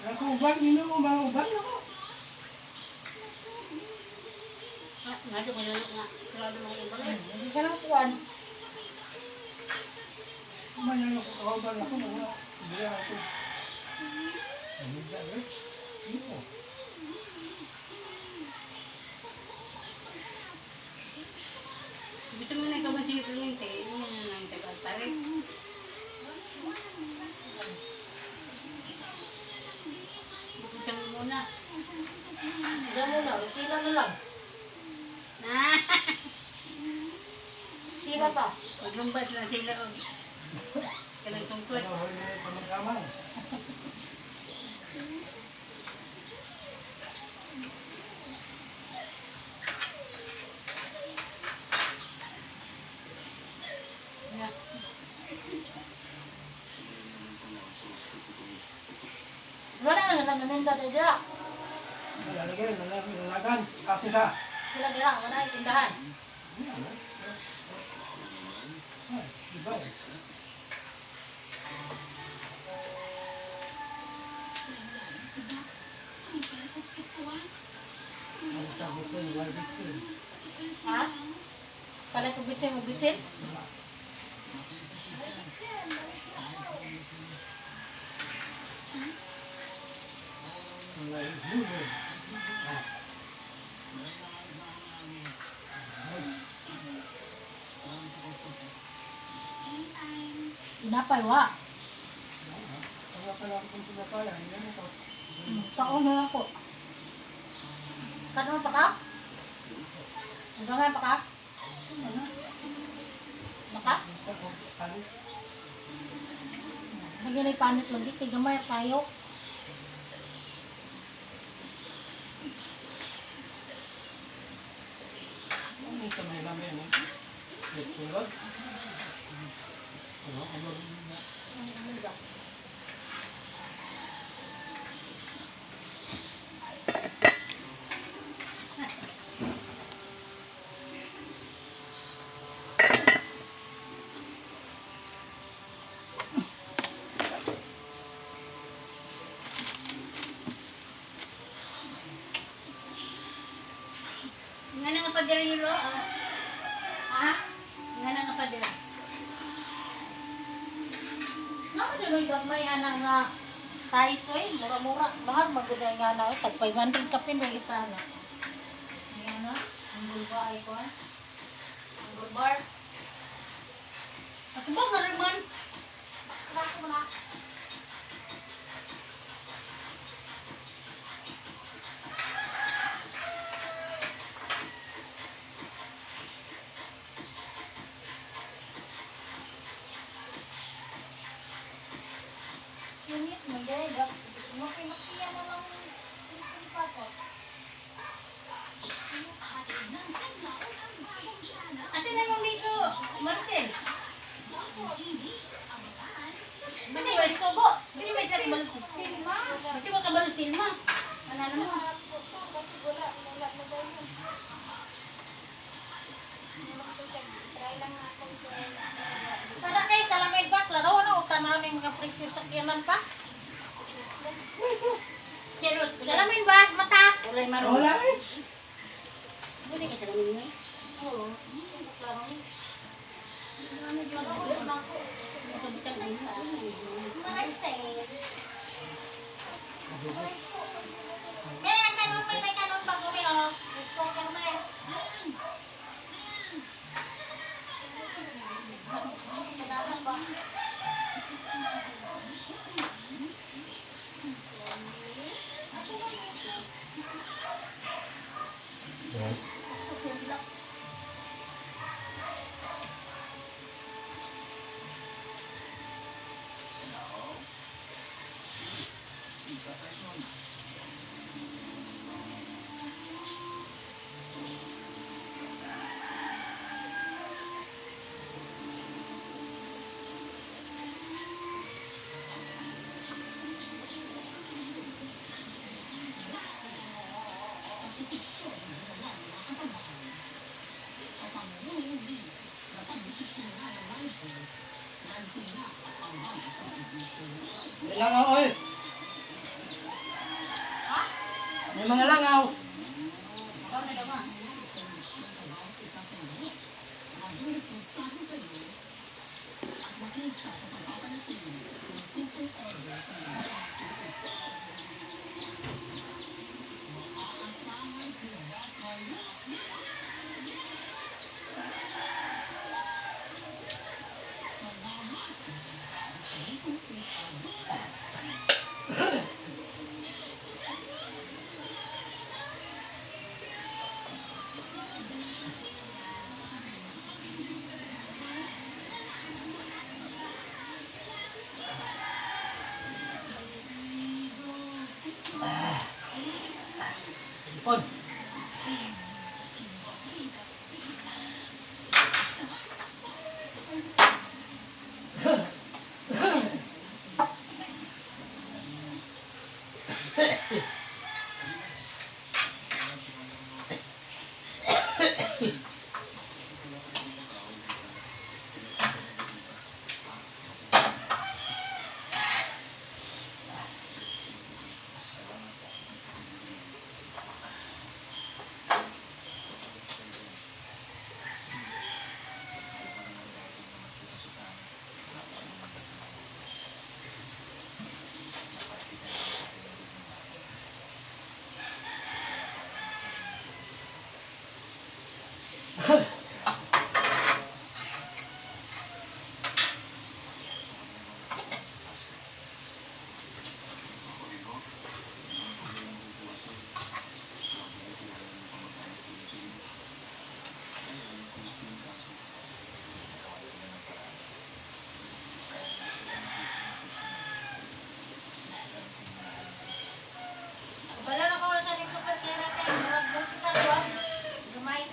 Ako uban, nino mo mga uban ako. Ah, nga ko na nga. Sarado mga yung balay. Hindi ka lang kuwan. Manalo ko kauban ako mga. Hindi ako. Hindi eh. Nino. Gusto mo na ikaw man siya kuminti. Ano na lang tagal pare. Gusto mo muna. Diyan muna. Sila na lang. Na. Sila pa. Maglumbas na sila og kanang sungkot. Ano huli na kamang-kamang. Na. Wala na lang naninda dira. Malalagay, malalagan. Kasi sa. Sila dira. Wala yung tindahan. Ay, iba eh. Ang sabi ko, yung barbecue. Ha? Pala ko bitsin mo bitsin? Mga huli. Ah. Inapay wa. Wala pala akong sinapala. Hindi na ako. Taon na lang ko. Kanon pa ka? Hanggang pa ka? Maka? Basta ko, ano? Nagyan ay panit lagi. Kay gamay tayo. Ano sa may lamay, no? Nagsulod? Ano? Ano? Nga na nga pader yung lo. Ah. Ha? Nga na nga pader. Naman siya may gamay ana nga size oy, mura-mura. Mahal magud nga na oy, tag 500 kapin ang isa na. Yan na, ang gulba ay ko. Ang gulbar. Ako ba nga raman? Ako na. Unit man dahil makimakiya na lang yung pa ko. Asa na yung micro, Marcel? Sino yung subo? Hindi ba siya kabalo? Kasi ba kabalo silma? Ano mo? Para kay salamin ba? Klaro na o tanaw ng mga presyo sa kiyaman pa? Charot. Salamin ba? Mata? Kulay maroon. Wala eh. Hindi ka salamin mo. Oo. Klaro ni. May ang kanon, may kanon pa kumi oh. Gusto ko kanon may. May langaw, oy. May mga langaw. Ikaw na daw ba? Ipon. Wala na ko sa ning super clear kay murag kita ko. Gamay.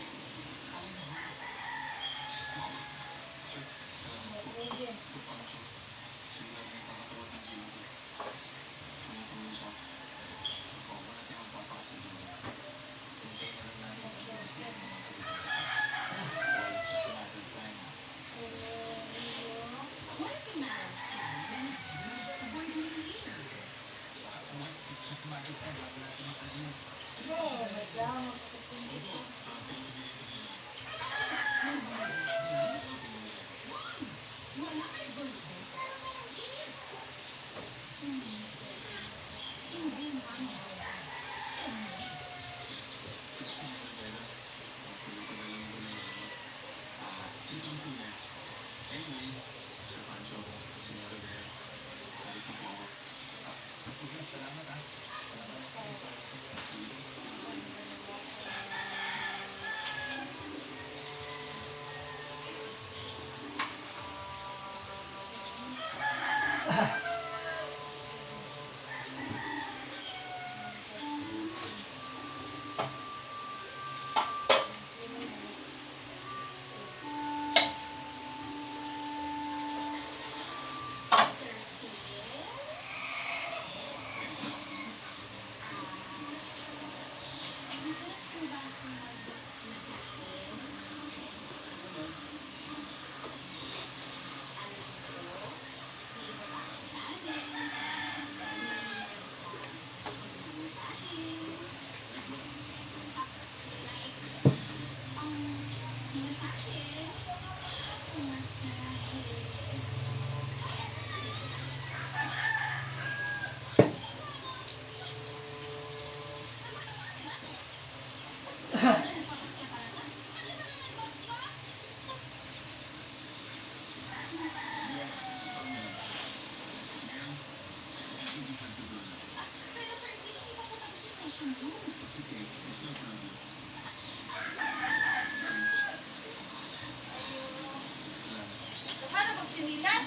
Paano magsinilas?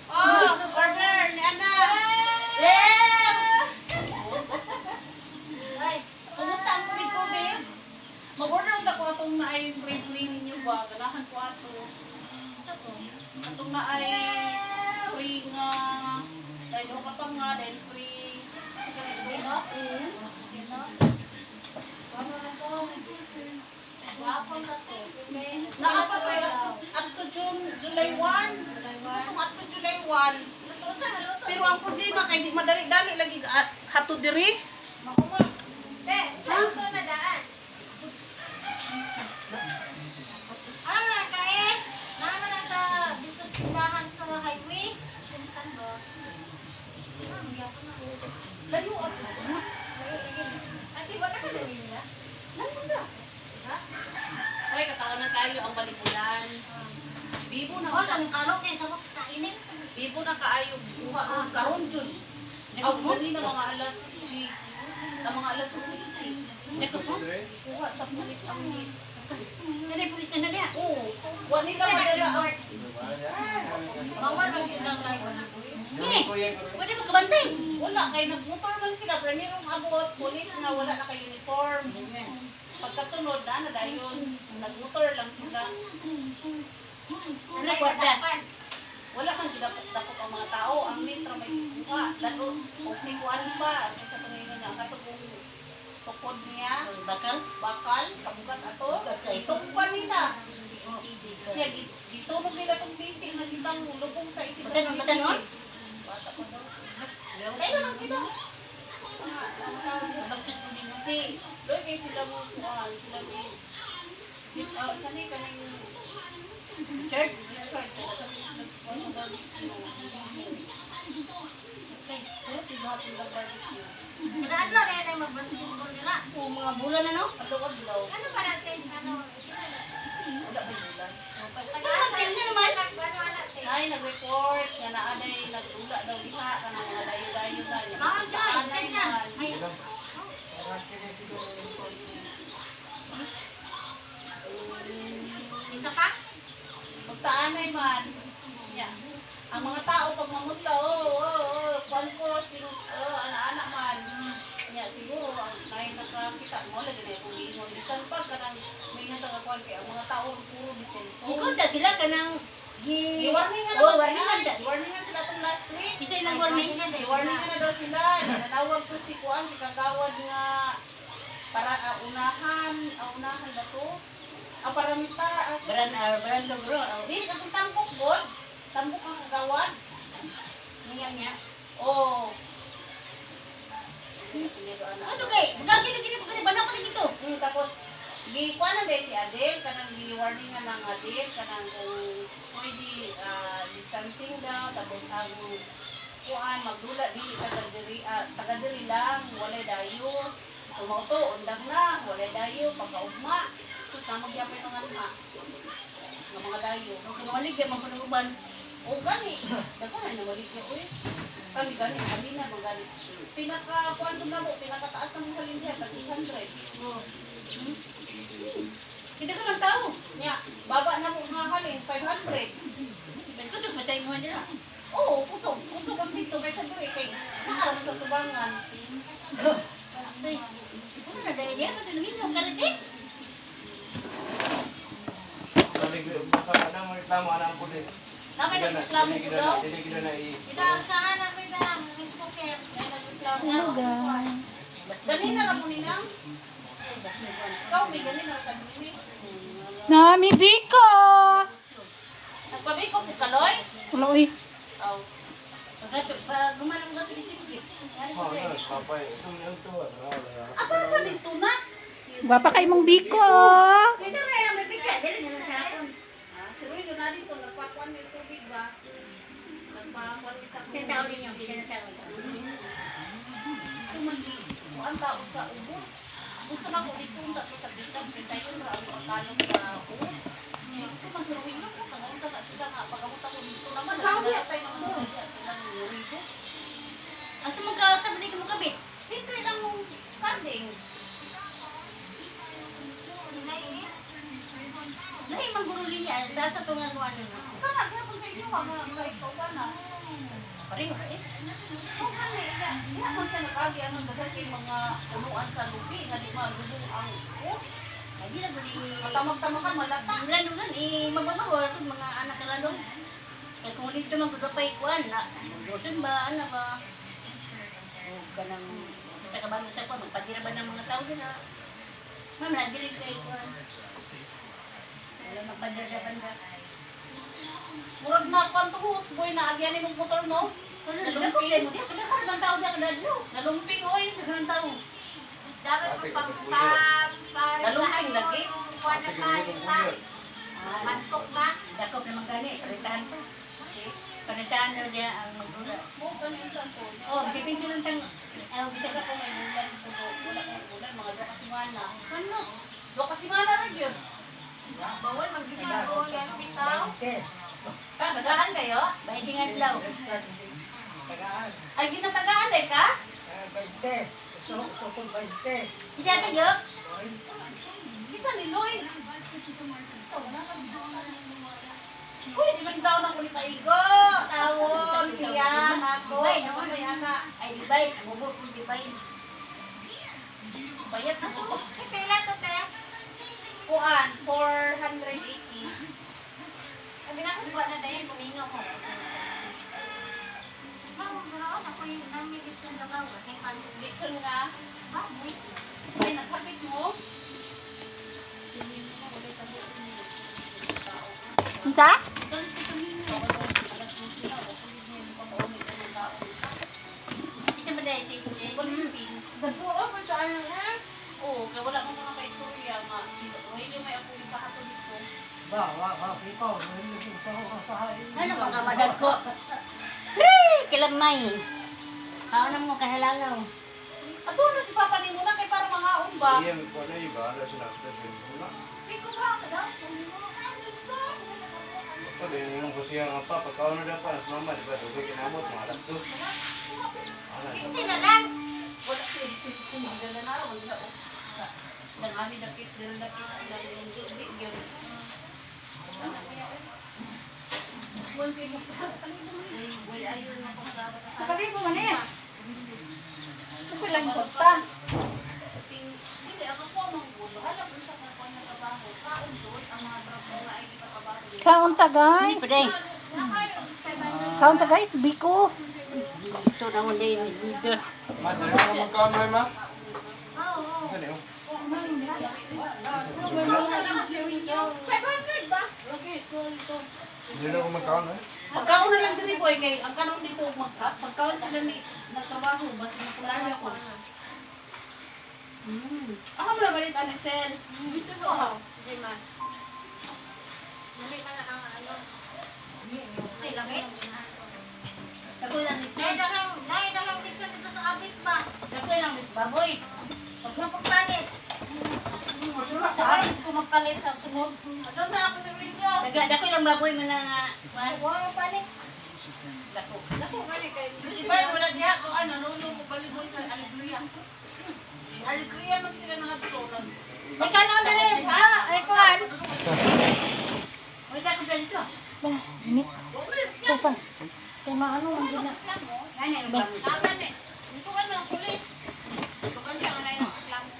Oh, order ni Ana. Yeah! Ay, Kumusta ang COVID-COVID? Mag-order ta ko atong naay free-free ninyo ba? Ganahan ko ato. Atong naay free nga dahil ka pa nga dahil free. Sino? Mm. Ano na ko? Wapon ka to. Naa pa kay up to June, July 1. Sa tong up to July 1. Pero ang problema kay di madali-dali lagi hatod diri. Be, sa ito na daan. Ano na ka eh? Naman na sa dito sa tindahan sa highway. Saan ba? Layo ako. Ate, wala ka na nila? Ay, katawanan tayo ang balibulan. Bibo na Oh, sa kalok eh, sa kainit. Bibo na kaayo buha ang karon jud. Aw gani na mga alas 10, na mga alas 11. Kuha sa pulis ang hit. Ano yung pulis na na niya? Oo, wa nila madala ang Bawal ba silang live? Eh, pwede mo kabantay. Wala kay nagmotor man sila primerong abot pulis nga wala na kay uniform. Pagkasunod na na dayon nagmotor lang sila. Ano kwarta? Wala kang gidapok-dapok ang mga tao, ang mitra may kuha. Lalo og si kuan pa sa pangayon na katong tukod niya, Bakal? Bakal, kabugat ato, itungpan nila. Kaya gisunog nila tong bisi nga gibang lubong sa isip. Batan, batan, no? Bata pa daw. Kailan lang sila? Si, doy kay sila mo, kuan, sila mo. Si, oh, sanay ka ng Church? Richard, Kada adlaw na yun ay magbasketball nila. O mga bulan na no? Ano ba natin? Ano? Wala ba bulan? Ano na naman? Ano natin? Ay, nag-report, nga naanay, nagdula daw diha, kanang mga dayo-dayo na. Bawal dyan, dyan, dyan. Ay, Isa pa? Musta anay man. Yeah. Ang mga tao pag mamusta, oh, kwan ko, sino, oh, ana-ana man. Nya, siguro, ang may nakakita mo, lagi na akong giingon. Bisan pa, kanang may nga kwan kay ang mga tao, puro di cellphone. Ikaw ta sila kanang gi... Gi-warning nga Oh, naman warning sila. ta. Gi-warning nga sila tong last week. Isa ilang warning. Gi-warning na daw sila. Nanawag ko si Kuan, si Kagawad nga para unahan, unahan ba to? Ah, paramita. Baran, baran daw bro. Dili akong tambok, God. Tambok ang kagawad. Niya niya. Oh. Ano kay? Gagi na gini ko banaw ko na dito. Tapos gi kuan na day si Adel kanang gi-warning nga ng Adel kanang kung pwede distancing daw tapos ang kuan magdula dili taga diri taga diri lang walay dayo. So mao to undang na walay dayo pagkaugma. Sus na magyapay mga nga nga mga dayo. Kung malig man kuno uban. O gani, daghan na maligya oy. Kami gani, kami na magani. Pinaka kuan na mo, pinakataas ng halin diha, tag 800. Oh. Hindi ka man tao. Nya, baba na mo nga halin, 500. Kusog matay mo nila. Oo, kusog, kusog ang dito kaysa diri kay naaraman sa tubangan. Ay, ano na dahil yan? Ano nangin karate? Sabi ko, sa kanang mo reklamo anang pulis. Namay nagreklamo ko daw. Dili gid na i. Inaasahan namin na Miss Cooker. Hello guys. Dali na ra mo ninang. Ikaw may gani na ra ka dinhi. Nami Biko! Nagpabiko po kaloy. Wala uy. Aw. Pag gumanang ka sa dito. Oh, no, papay. Itong yung to. Apa sa dito na? Gwapa kay mong Biko. Kaysa mo na lang may picture. Dili na lang sa hapon. Ah, suroy do na dito nagpakuan may tubig ba? Nagpakuan sa Siya tao ninyo. Siya na tao. Kuan tao sa ubos. Gusto na ko dito unta ko sa bitas kay sayon ra ang pagkalong sa ubos. Ito man sa ruwing ko kung unsa na sila nga pag-abot ako dito naman namatay naman sila silang rigo. Asa mo ka sa balik mo kabit? Dito ilang kanding. Lahi mangguro niya. Sa tunga ko ano na. Kana gyapon sa inyo nga kay kauban na. Pareho eh. Kung gani iya, diha man siya nakaagi anong daghan kay mga punuan sa lupi nga di malubong ang ubos. Ay, di na guli. Matamag-tamakan malata. Ulan-ulan eh mababaw ako mga anak kalalong. Kaya kung dito man gudapay kuan na dosen ba ana ba? O kanang kita ka ba mo sa kuan magpadira ba ng mga tao din na. Ma'am, nadilig kayo ko. Wala magpandar-bandar. Murag na kwanto hus boy na agyan ni mong motor no. Nalumping. Kailangan tao na kadadlo. Nalumping oy. Kailangan tao. Dapat pag Nalumping lagi. Kuwan na tayo ta. Mantok ba? Dakop naman gani, parentahan pa. Parentahan na niya ang magdula. Mo kanin ko. Oh, bisipin silang tang... Ah, Bisag bisag ako may bulan sa wala kong bulan mga duha ka semana. Ano? Duha ka semana ra gyud. Bawal magbitaw. Yan bitaw. Tagaan kayo? Bahiting adlaw. Tagaan. Ay ginatagaan day ka? 20. Sukod 20. Isa tayo? Bisa ni Loy. Uy, di man daw na ko ni paigo. Tawon, tiyan, ako. Ako may ana. Ay, di bay. Bubot mo di bay. Bayad sa ko. Eh, pila to te? Kuan, 480. Sabi na kung buwan na dahil, bumingaw ko. Ma'am, ganoon ako yung namilitson na ba? Litson nga. Baboy. Ay, naghapit mo. Unsa? Isa ba dahil si Jay? Nagtuo pa siya ano eh. Oo, kaya wala akong mga kaistorya nga. Sino, ay, yung may ako yung kahato dito. Ba, wa, wa, ikaw. Ano mga madag ko? Hey, kilamay. Kao na mo kahalalaw. Ato na si Papa ni muna kay para mga ba. Iya, po na iba, ala siya na-special muna. Ito, din yung ko siya nga pa, pagkaon na daw pa, nas mama, di ba, dugay kinamot, mga alas dos. Ano, Kasi na lang. Wala siya isip ko, magdala na, wala o. Nang ami dakit, dira dakit, ang dami yung di, yun. Sa kalibo man eh. Ito lang kota. Hindi, ang ako ang manggulo. Alam ko sa kung ano trabaho. Kaon doon, ang mga trabaho na ay di pa trabaho. Kaunta guys. Hindi pa dahil. Kaunta guys, biko. Ito na mo din dito. Ma, dali mo magkaon mo, ma? Saan yun? 500 ba? Dali na ko magkaon, eh. Pagkaon na lang diri boy kay ang kanon dito magka pagkaon sila ni nagtrabaho basta makulay ako. Ako mo na balit anisel. Dito ko. Hindi mas. Mali ka na ang ano. Ay, lamig. Dako lang Dahil daghang, dahil daghang picture dito sa abis ba? Dako lang baboy. Huwag mo pagpalit. Sa abis ko magpalit sa sunod. Ano na ako sa video? Daga dako lang baboy man lang nga. Huwag mo palit. Dako. Dako, gani kay. Di ba wala diha ko ano nuno ko balibon sa alegria. Alegria man sila mga to nag Ay, kanon dali. Ha? Ay, kuan. Uy, dako dito. Bah, init. Ito pa. Kay maano man gid na. Ano ang baboy? Tama ni. Dito ka ng pulis. Dito ka siya nga reklamo.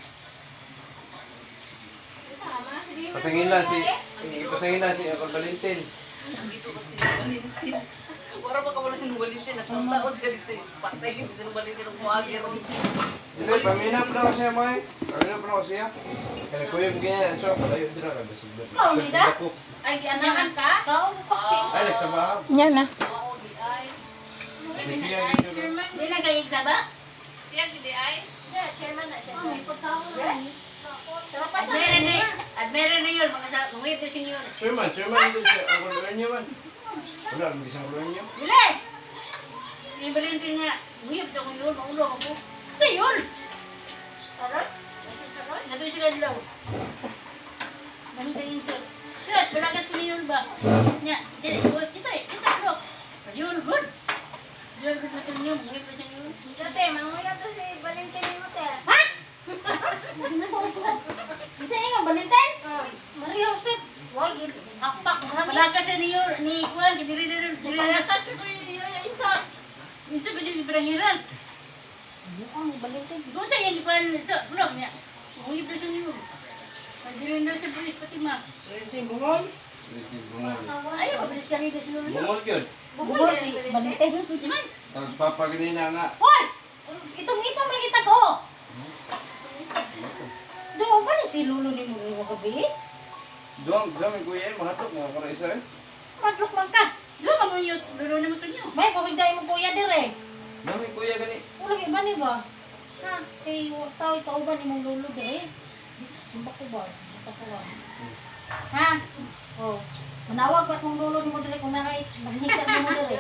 Pasangilan si, pasangilan si Uncle Valentin. Nandito ko si Valentin. Wala pa ka wala si Valentin. Nagtaon siya dito. Patay si Valentin ang muagi ron. Dili, paminap na ko siya, ma. Paminap na ko siya. Kaya kuya, ganyan, so, palayo din ako. Kaon nila? Ay, gianakan ka? Kaon ko Ay, nagsabahan. Nya na. Oo, di ay. Kasi siya, gid yun. Di lang kayo igsaba? Siya gidi ay. Chairman na siya. May pagkaon Admira na, admira na yun, mga sa, mga ito siya yun. Chairman, chairman ito siya. Uncle Ernie man. Wala, ang gisang Ernie. Dili! Yung Valentin nga, nguyap daw ko yun, maulo ako. Ito yun! Aron? Nato sila daw. Manita yun sir. Sir, balagas ko niyon ba? Nya, dili, kita, kita, look. Yun, good. Yun, good na niyo, nguyap na siya yun. Dati, manguyab to si Valentin ni mo, te. Ha? Bisa niya nga Valentin? Maria Josep, Wag, hakpak, marami. balagas siya niyo, ni Juan, dili, dili, dili, dili. Kasi ko yung isa. Minsan ba yung ibarangiran? Ang Valentin. Doon sa yung ipan sa vlog niya. Nguyap na siya yun. Dili na siya pulis pati ma. Valentin Bungol. Valentin, bungol. Ayaw, mabilis ka rin kasi yun. Bungol yun. Bugol si Valentin. Di man? Tapos papaganina nga. Hoy! Itong-itong lagi ko. Do ba ni si Lolo ni mo mo gabi? Duang, duang, may kuya eh, mahatok, mga para isa eh. Madlok man ka. Lo ka mo yun, lulo na mo to niyo. May pagigday mo kuya dire. Duang, may kuya gani. Ulo iba ni ba? Ha, kay wa tao kauban imong lolo dire. Sumba ko ba? Basta ko ba? Ha? Oh. Manawag pa kung lolo nimo dire kung nakay naghika nimo dire.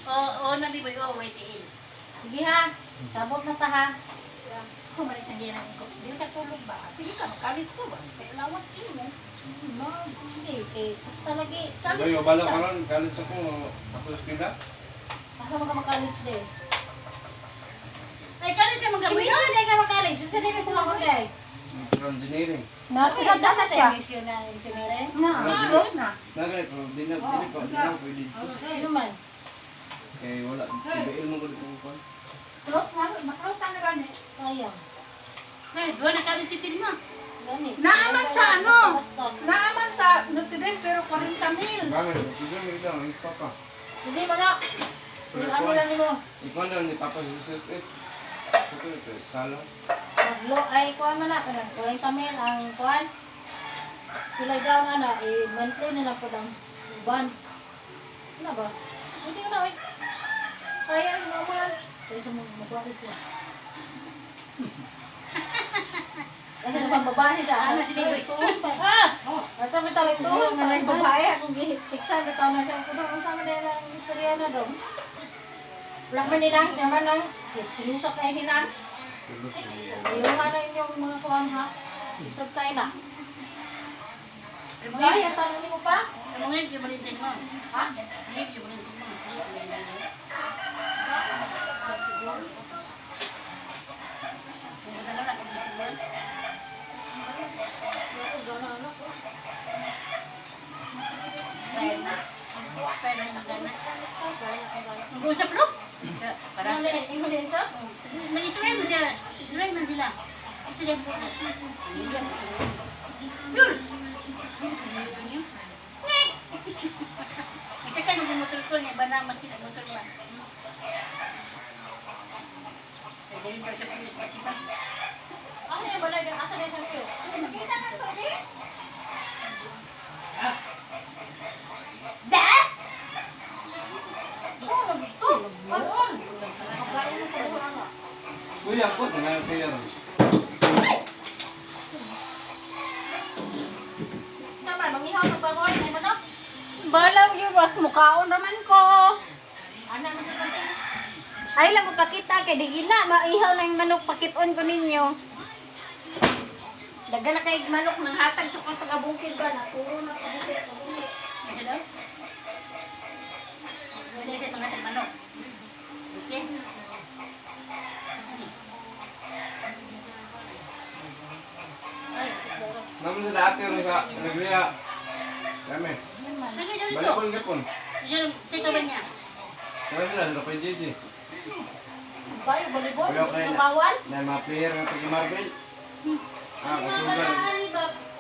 Oo, oo na di ba yung waiting. Sige ha. Sabot na ta ha. Ako man siya ginang ko. Dili ka tulog ba? Sige ka, kalis ko ba? Kay allowance imo. No, sige kay basta lagi. Kalis Uy, na wala siya. ka ron, kalit sa ko, ako sa eskwela. Asa man ka mag-college day? Ay, kalit ka mga Imisyon day ka mag-college. Unsa day ko ako day? Pero engineering. Nasugad na siya. Imisyon na engineering. Na, close na. Nagay, pero di na, di na, di na, pwede dito. Ano man? Kay wala, ibail mo ko dito ko. Close na, ma-close na gani. Sayang. Ay, duwa na kalit si Tilma. Gani. Naaman sa ano? Basta. Naaman sa Notre Dame pero 40 mil. Bagay, sige mo ito, ang papa. Hindi man na. Pero Ano lang nimo? Ikaw na ni Papa sa SSS. Ito, ito, sala. Maglo ay kuan man na kanang 40 mil ang kuan. Pilay daw nga na eh monthly na lang po ang uban. Ano ba? Hindi ko na oy. Kaya mo mo yan. Kaya sa mga magwa ko siya. Kasi naman babae sa Ano ano si Bigoy? Ah! Ito may talento nga na yung babae. Akong gitiksan, bitaw na siya. Kung kung saan na ang istorya na daw. Wala man nilang, siya man lang. Sinusak kayo nilang. Ayaw nga na inyong mga kuwan ha. Isog kayo na. Ay, ang tanong mo pa? Ano ngayon, yung malintin mo? Ha? Ngayon, yung malintin mo. Pumunta na lang, kung gusto mo. Pero na. Pero na gana. Mag-usap lo? Parang Ano na yun siya? Nag-try mo siya. Try man sila. Sila po. Yun! Ngek! Isa ka nung motor ko niya, ba na makita motor ba? Pwede rin pa sa pulis pa siya. Ano yung balay? Asa na yung siya? Nakita na to, di? So, ano? Kuya ko, tinawag kuya ron. Naman, mangihaw ng bangon. Ay, manok. Balaw yun, was mukhaon raman ko. Anak mo sa kantin. Ay lang mapakita kay di gina maihaw na yung manok pakiton ko ninyo. Daga na kay manok nang hatag sa kong taga-bukid ba na puro na kabukid. Isa daw? Wala siya pangatang manok. Okay? Ay, siguro. Naman sa dati ron sa Alegria. Kami. Sige daw dito. Balik ko gapon. Yan, teka ba niya? Kami sila, sila pa yung Gigi. Kayo, volleyball. Kuya, kaya na. Bawal. Na mga player nga pag Marvel. Ah, kasugal.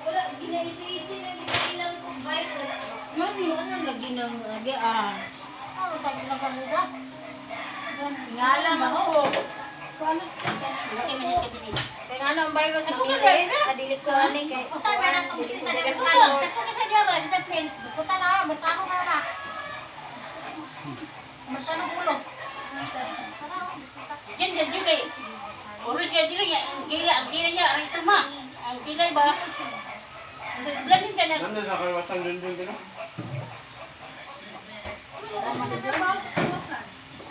Wala, ginaisi-isi na ginabilang kong virus. Mami, ano lagi ng lagi ah. Ano tayo lang kamuda? Ngala ba ko? Paano? Okay, man siya katili. Kaya nga ang virus na Ako ka dili, na. kadili ko ani kay. Usa ba na itong bisita na Ako ka sa diya ba? Sa tapel. Puta na, magkano ka na. Magkano ulo? Diyan, diyan, diyan kay. Oras kay diri niya. Ang gila, ang gila niya. Aray ito ma. Ang gila ba? Blamin ka na. Nandun sa kaliwatan dun dun dun.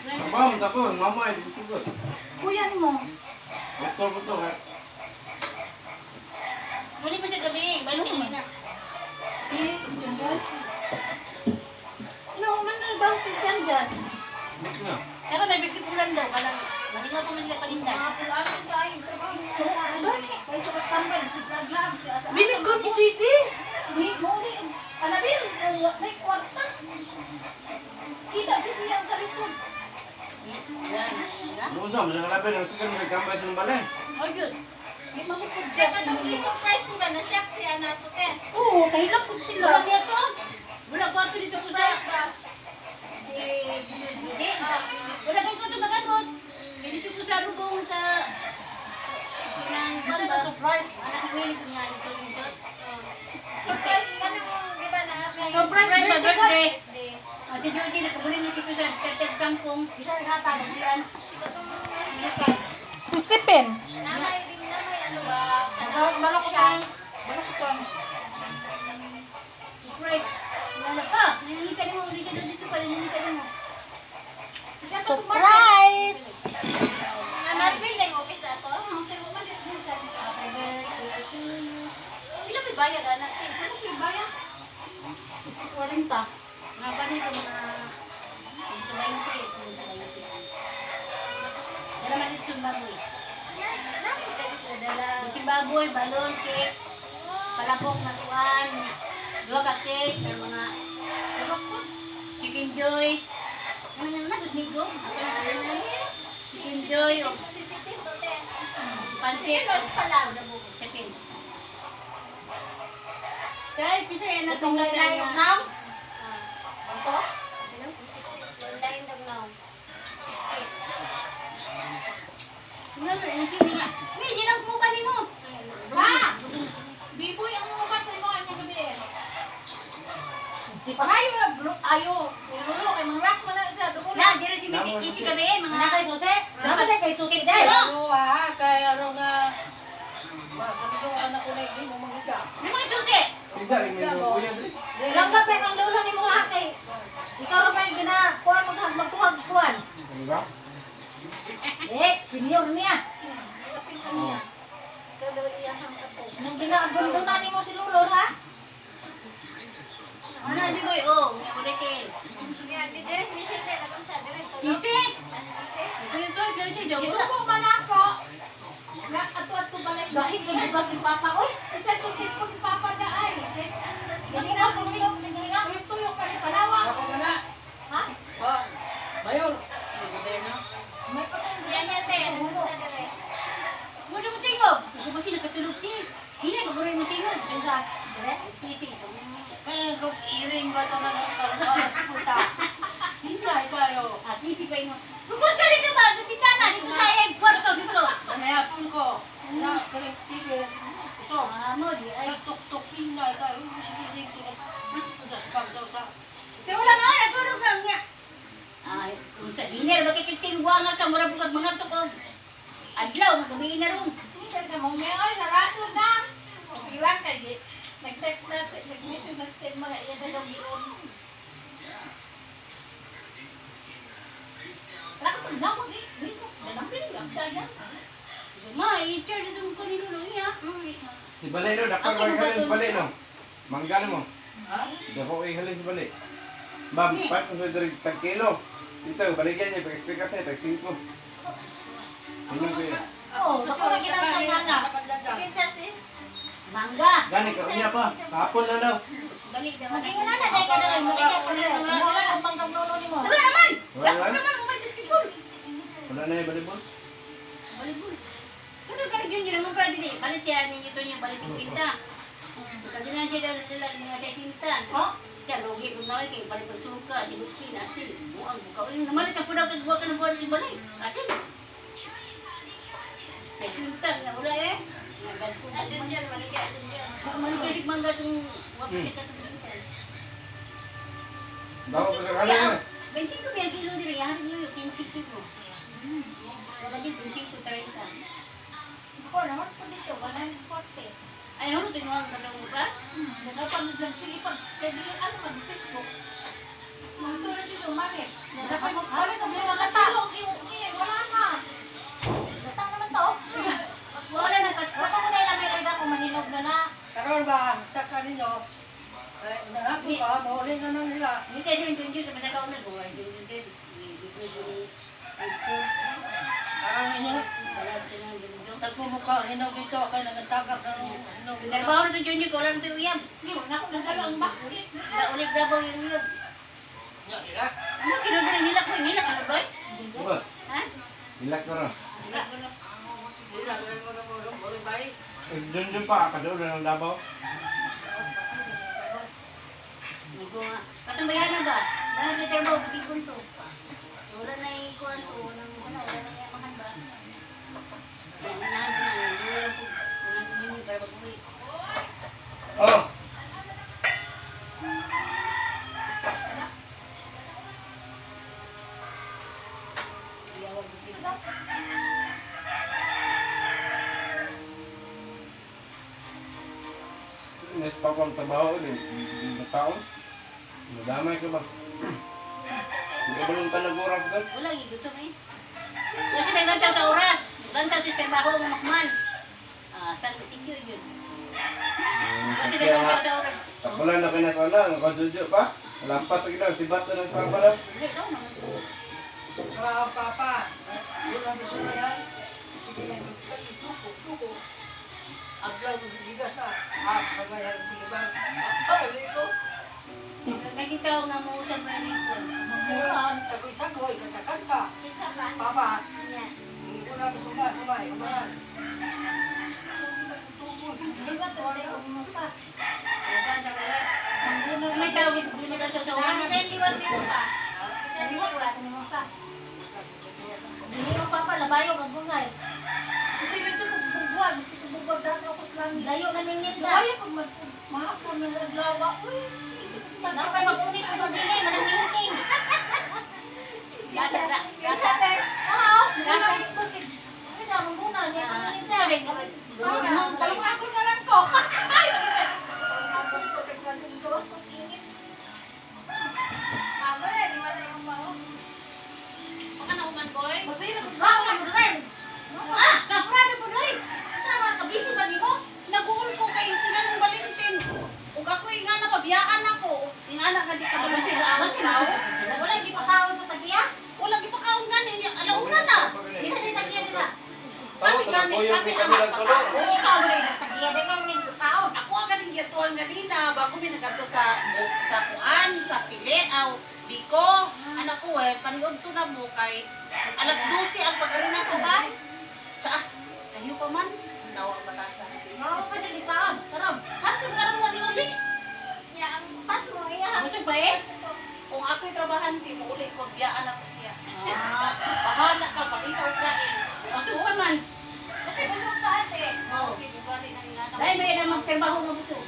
Aba, mata ko, mama ay sugot. Kuya mo. Doktor ko to, eh. Muli pa siya gabi. Balik ka na. Si Janjan. Ano man na ba si Janjan? Bakit na? Pero may biscuit ulan daw. Kalang, mahinga ko man nila palinda. Ano tayo? Kay sa tambay, si Glaglag, si Asa. Binig ko ni Gigi. Di mo ni Anabil, may kwarta. Kita gid niya ang kalisod. Doon sa mga kalapit, ang sigar may kambay sa balay. Oh, yun. Di mangupod siya. Siya katong surprise nila, na-shock siya na to, te. Oo, kahilap pud sila. Wala niya to. Wala ko ato ni sa pusa. Surprise ba? Hindi. Wala kang kuto magamot. Ganito ko sa rubong sa... Si Georgie nakabulin ni Tito sa Serted Kangkong. Isa ang hatag. Bulan. Sisipin. Namay rin namay ano ba? Balok ko tan. Balok ko tan. Surprise. Wala pa. Nangingi ka mo. Hindi siya dito pa. Nangingi ka mo. Surprise! Marvin lang okay sa ako. Okay mo man din sa Happy birthday to you. Pila may bayad anak? Ano may bayad? 40. Mga paano ito mga 20, 20. Dala man ito yung baboy. Namin kayo sila dala. Yung baboy, balon, cake, palabok na tuan, duha ka cake, pero mga chicken joy. Ano na naman, nigo. Ako na na. Chicken joy, o Sisitin to te. pansit. Kilos pala. Chicken. Kahit isa yan na Itong lain na. now. Ito? 66. Line dog now. Nga, ang sini nga. May, di lang kumuha nimo. Ha? Biboy ang ubat sa imo anya gabi eh. Ayo na ayo. Lulo kay mga rak man na siya dugo Na, diri si Missy Kisi gabi, eh, mga Ana kay susi. Ana kay susi Kisi dai. mo. Ha, kay ano nga masamdong anak ko na hindi mo manghiga. Di mo susi. Tigda rin may lukuyan diri. Langga pa kang lola nimo ha kay ikaw ra may gina kuan magkuhag kuan. Ano ba? Eh, senior niya. Oh. Ikaw daw iyahang ato. Nang ginaabandona nimo si lolo ha. Ano, di boy, oh, may kuritin. Yan, di diri si Michelle te nakon sa diri to. Kisi. Ito ito, ito ito, joke. Gisugo man ako. Na ato-ato balay. Dahil kay bugas si papa oy. Isa kong sipon papa da ay. Dili na ko sila dili na. Tuyok-tuyok ka ni Palawa. Ako ba na? Ha? Ha? Mayor, hindi na. May patong Yan yan te, nakon sa diri. Mo mo tingog. Ako ba sila katulog si? Hila maguroy mo tingog. Sa dire. Kisi. Kaya kung iring ba ito ng karoon sa puta? Hinay kayo. Ah, kisi pa imo. Bukos ka dito ba? Sa bitana dito sa iyang kwarto dito. Nanayapon ko. Na, kaya TV. Usok. Ah, mo di ay. Nagtuktok, hinay kayo. Sige, iring ito. Sa pagsaw sa... Pero wala na, natulog lang niya. Ay, kung sa dinner, bakit tingwa nga ka, mura bukag mga tukog. Adlaw, magabi na ron. Kasi sa mong may oy sarado na. Sige lang kay di. Nag-text na si nag-message na si mga iya daw gion. Wala ka pag nawag eh. Di ko dalampin lang daya. Ma, i-charge ito ko ni Lolo niya. Si Balay no, dako Okay, ko halin si Balay no. Manggano mo. Ha? Dako ko halin si Balay. Ma'am, pat ko sa diri tag kilo. Dito, baligyan niya pag-explain kasi tag 5. Inyo ko yun. Oh, dako na ginang sa nga. Sige sa si. Mangga. Gani ka niya pa. Kahapon na daw. Balik daw. Magingon na na dai ka dai mo siya kuno. Wala ang manggang lolo nimo. Wala naman! Wala Wala naman. naman, umay basketball. Wala na yung balibon. Volleyball. Kato ka rin yun, yung para dili. Balit siya ni ito niya, balit si Quinta. So, kasi na siya dala dala niya siya sinta. Oh? Siya, lugi kung naway kayo, palit pagsuka, si Lucy, asin, buang, buka. Uy, namalit ang pudaw, kag buwa ka ng buwan ng balay. Asin. Kay sinta, na wala eh. Adjun dyan, maligay adjun dyan. Maligay mangga itong wapit siya katong minsan. Dako ko sa halin. eh. 25 ba yung kilo dito? Yahan niyo yung 15 ko. Wala din 25, 30. Ako naman po dito 140. Ay, ano ito yung mga katong ba? Nagapanood lang sige pag kay dili ano mag Facebook. Mga tulad dito mali. Dapat magpalit og mga kilo eh wala na. Basta naman to. Wala na kat... Wala ko na ilamay ko kung mahinog na na. Karoon ba, taka ninyo, eh, nangapon pa, mahuli na nang nila. Hindi tayo yung junjun, tapos ikaw na gawa. Junjun din. Parang inyo, Wala ko ng junjun. nagmumukha ang hinog dito, kaya nagtagak ng hinog. Trabaho na itong junjun, wala na itong uyab. Di wala ko nadala ang basket. Ulit dabaw yung uyab. Nya, ila. Ano, kinuha ng hilak mo, yung hilak, ano ba? Diba? Ha? Hilak ko ron. Ila, ila mo na mo, mo bay. Eh, Dun dun pa, kadoon na ng Davao. Nagawa. Patambayan na ba? Wala na trabaho, pati punto. Wala na yung kuwan to, walang ano, wala na yung amahan ba? Yan, inahan ko na. Hindi wala po. Walang yun para mag-uwi. Oh! Finish pa ko ang trabaho ulit. Nakaon. Nadamay ka ba? Hindi ba nung tanag oras doon? Wala, gutom eh. Kasi naglantaw sa oras. Naglantaw sa trabaho ng makman. Ah, saan secure yun. Kasi Kaya nga, naglantaw sa oras. tapulan na kinasana, ang kajujo pa. Lampas sa ginaw, sibat na ng papa lang. Hindi, ikaw naman. Trabaho papa. Wala mo sila. Sige lang, tuko, tuko. Aglaw ko gigas na. Ah, pagayar ko libang. Ah, uli ko. Nagkita ko nga mo usap na rin ko. Tagoy-tagoy, kanta-kanta. Kinsa ba? Papa, Niya. wala mo sila, kumain, kumain. Di ba to? Mo pa. May tawag ito, hindi naglantaw sa oras. Bisan liwat dito pa. Bisan liwat Wala ko nimo pa. Dili mo pa pa labayo kag bungay. Kasi medyo kung bugwan, kasi kung bugwan dahil ako sa langit. Layo na ningit na. Layo pag mahapon ng adlaw, uy, sige, sige, Nakakay magunit ko dili, manang meeting. Gasa, gasa. Kinsa te? Oo, gasa. Ano na, mangguna niya, ano niya, Talong ako na lang ko. Ay, ako ko kay sa singit. Amo na liwat na yung mao. Baka na human boy. Masira ko ba ang rin. Ah, kapra po doy. Sa mga kabisi ba nimo? Naguol ko kay sila nung Valentin. Ug ako nga na pabiyaan ako. Nga na nga di ka ba sila ang tao. Wala gipakaon sa tagiya. Wala gipakaon gani niya alauna na. Bisa di tagiya di ba? Kami gani, kami ang magpakaon. Ikaw mo rin tagiya, di ka mo rin kaon. Ako agad ang giyatuan ganina bago mi nagadto sa sa kuan, sa pili aw Biko. Anak ko eh, paniod to na mo kay alas 12 ang pag-arina ko ba? Tsa, sayo pa man. Nawa ang batasa. Mao pa siya gikaon. Karon. Hantod karon wali uli. Ya, ang pas mo iya. Busog ba eh? Kung ako'y trabahante, mo uli, pagbiyaan ako siya. Bahala ka, pakita og kain. Busog pa man. Kasi busog pa ate. Oh, okay, di bali na nga na. Dahil may ilang magserbaho nga busog.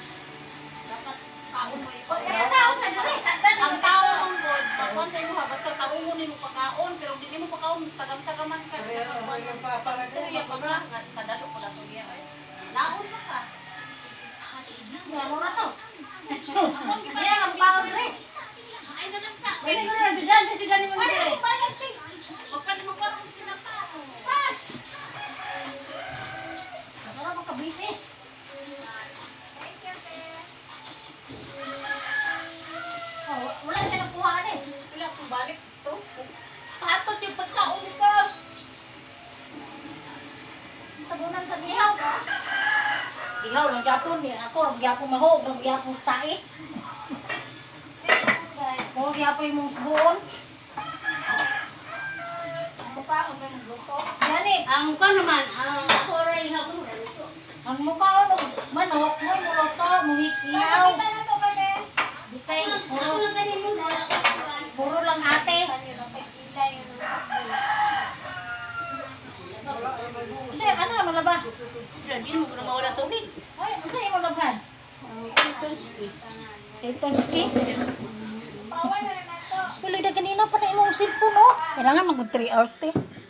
Dapat taon mo ikaw. Kaya kaon sa dili. Ang tao mong god, pagkuhan sa imo ha, basta taon mo nimo pagkaon, pero di nimo pagkaon, tagam-tagaman ka. Istorya pa ka, nga kadalo ko na niya ay. Naon pa ka. Mo ra to. Kaya ang paon rin. Ay na lang sa. Pwede ko na sudan, sa sudan mo Ay, dili. bayad te. Magpalimagpalang tinapa. Wala mo kabisi. Thank you, te. Oh, wala siya nakuha eh. Wala akong balik to. Patot yung pagkaon ka. Tabunan sa dihaw. Dihaw lang Japon ni ako, ang gyapon mahog, ang gyapon tae. Mo gyapon imong subuon. Ang mukha ko luto. Gani, Ang kwan naman, ang ako rin ihaw ko na luto. ang mukha og manok mo muluto, mumikihaw. Pakita na to bebe. Di kay Ako puro, lang ganin mo, wala ko kuwan. puro lang ate. Unsa asa mo laba? Di mo ko na mawala tubig. Ay, unsa imo laban? Tonski. Paway na lang to. Wala na ganina pa na imong cellphone oh. Kailangan mag 3 hours te.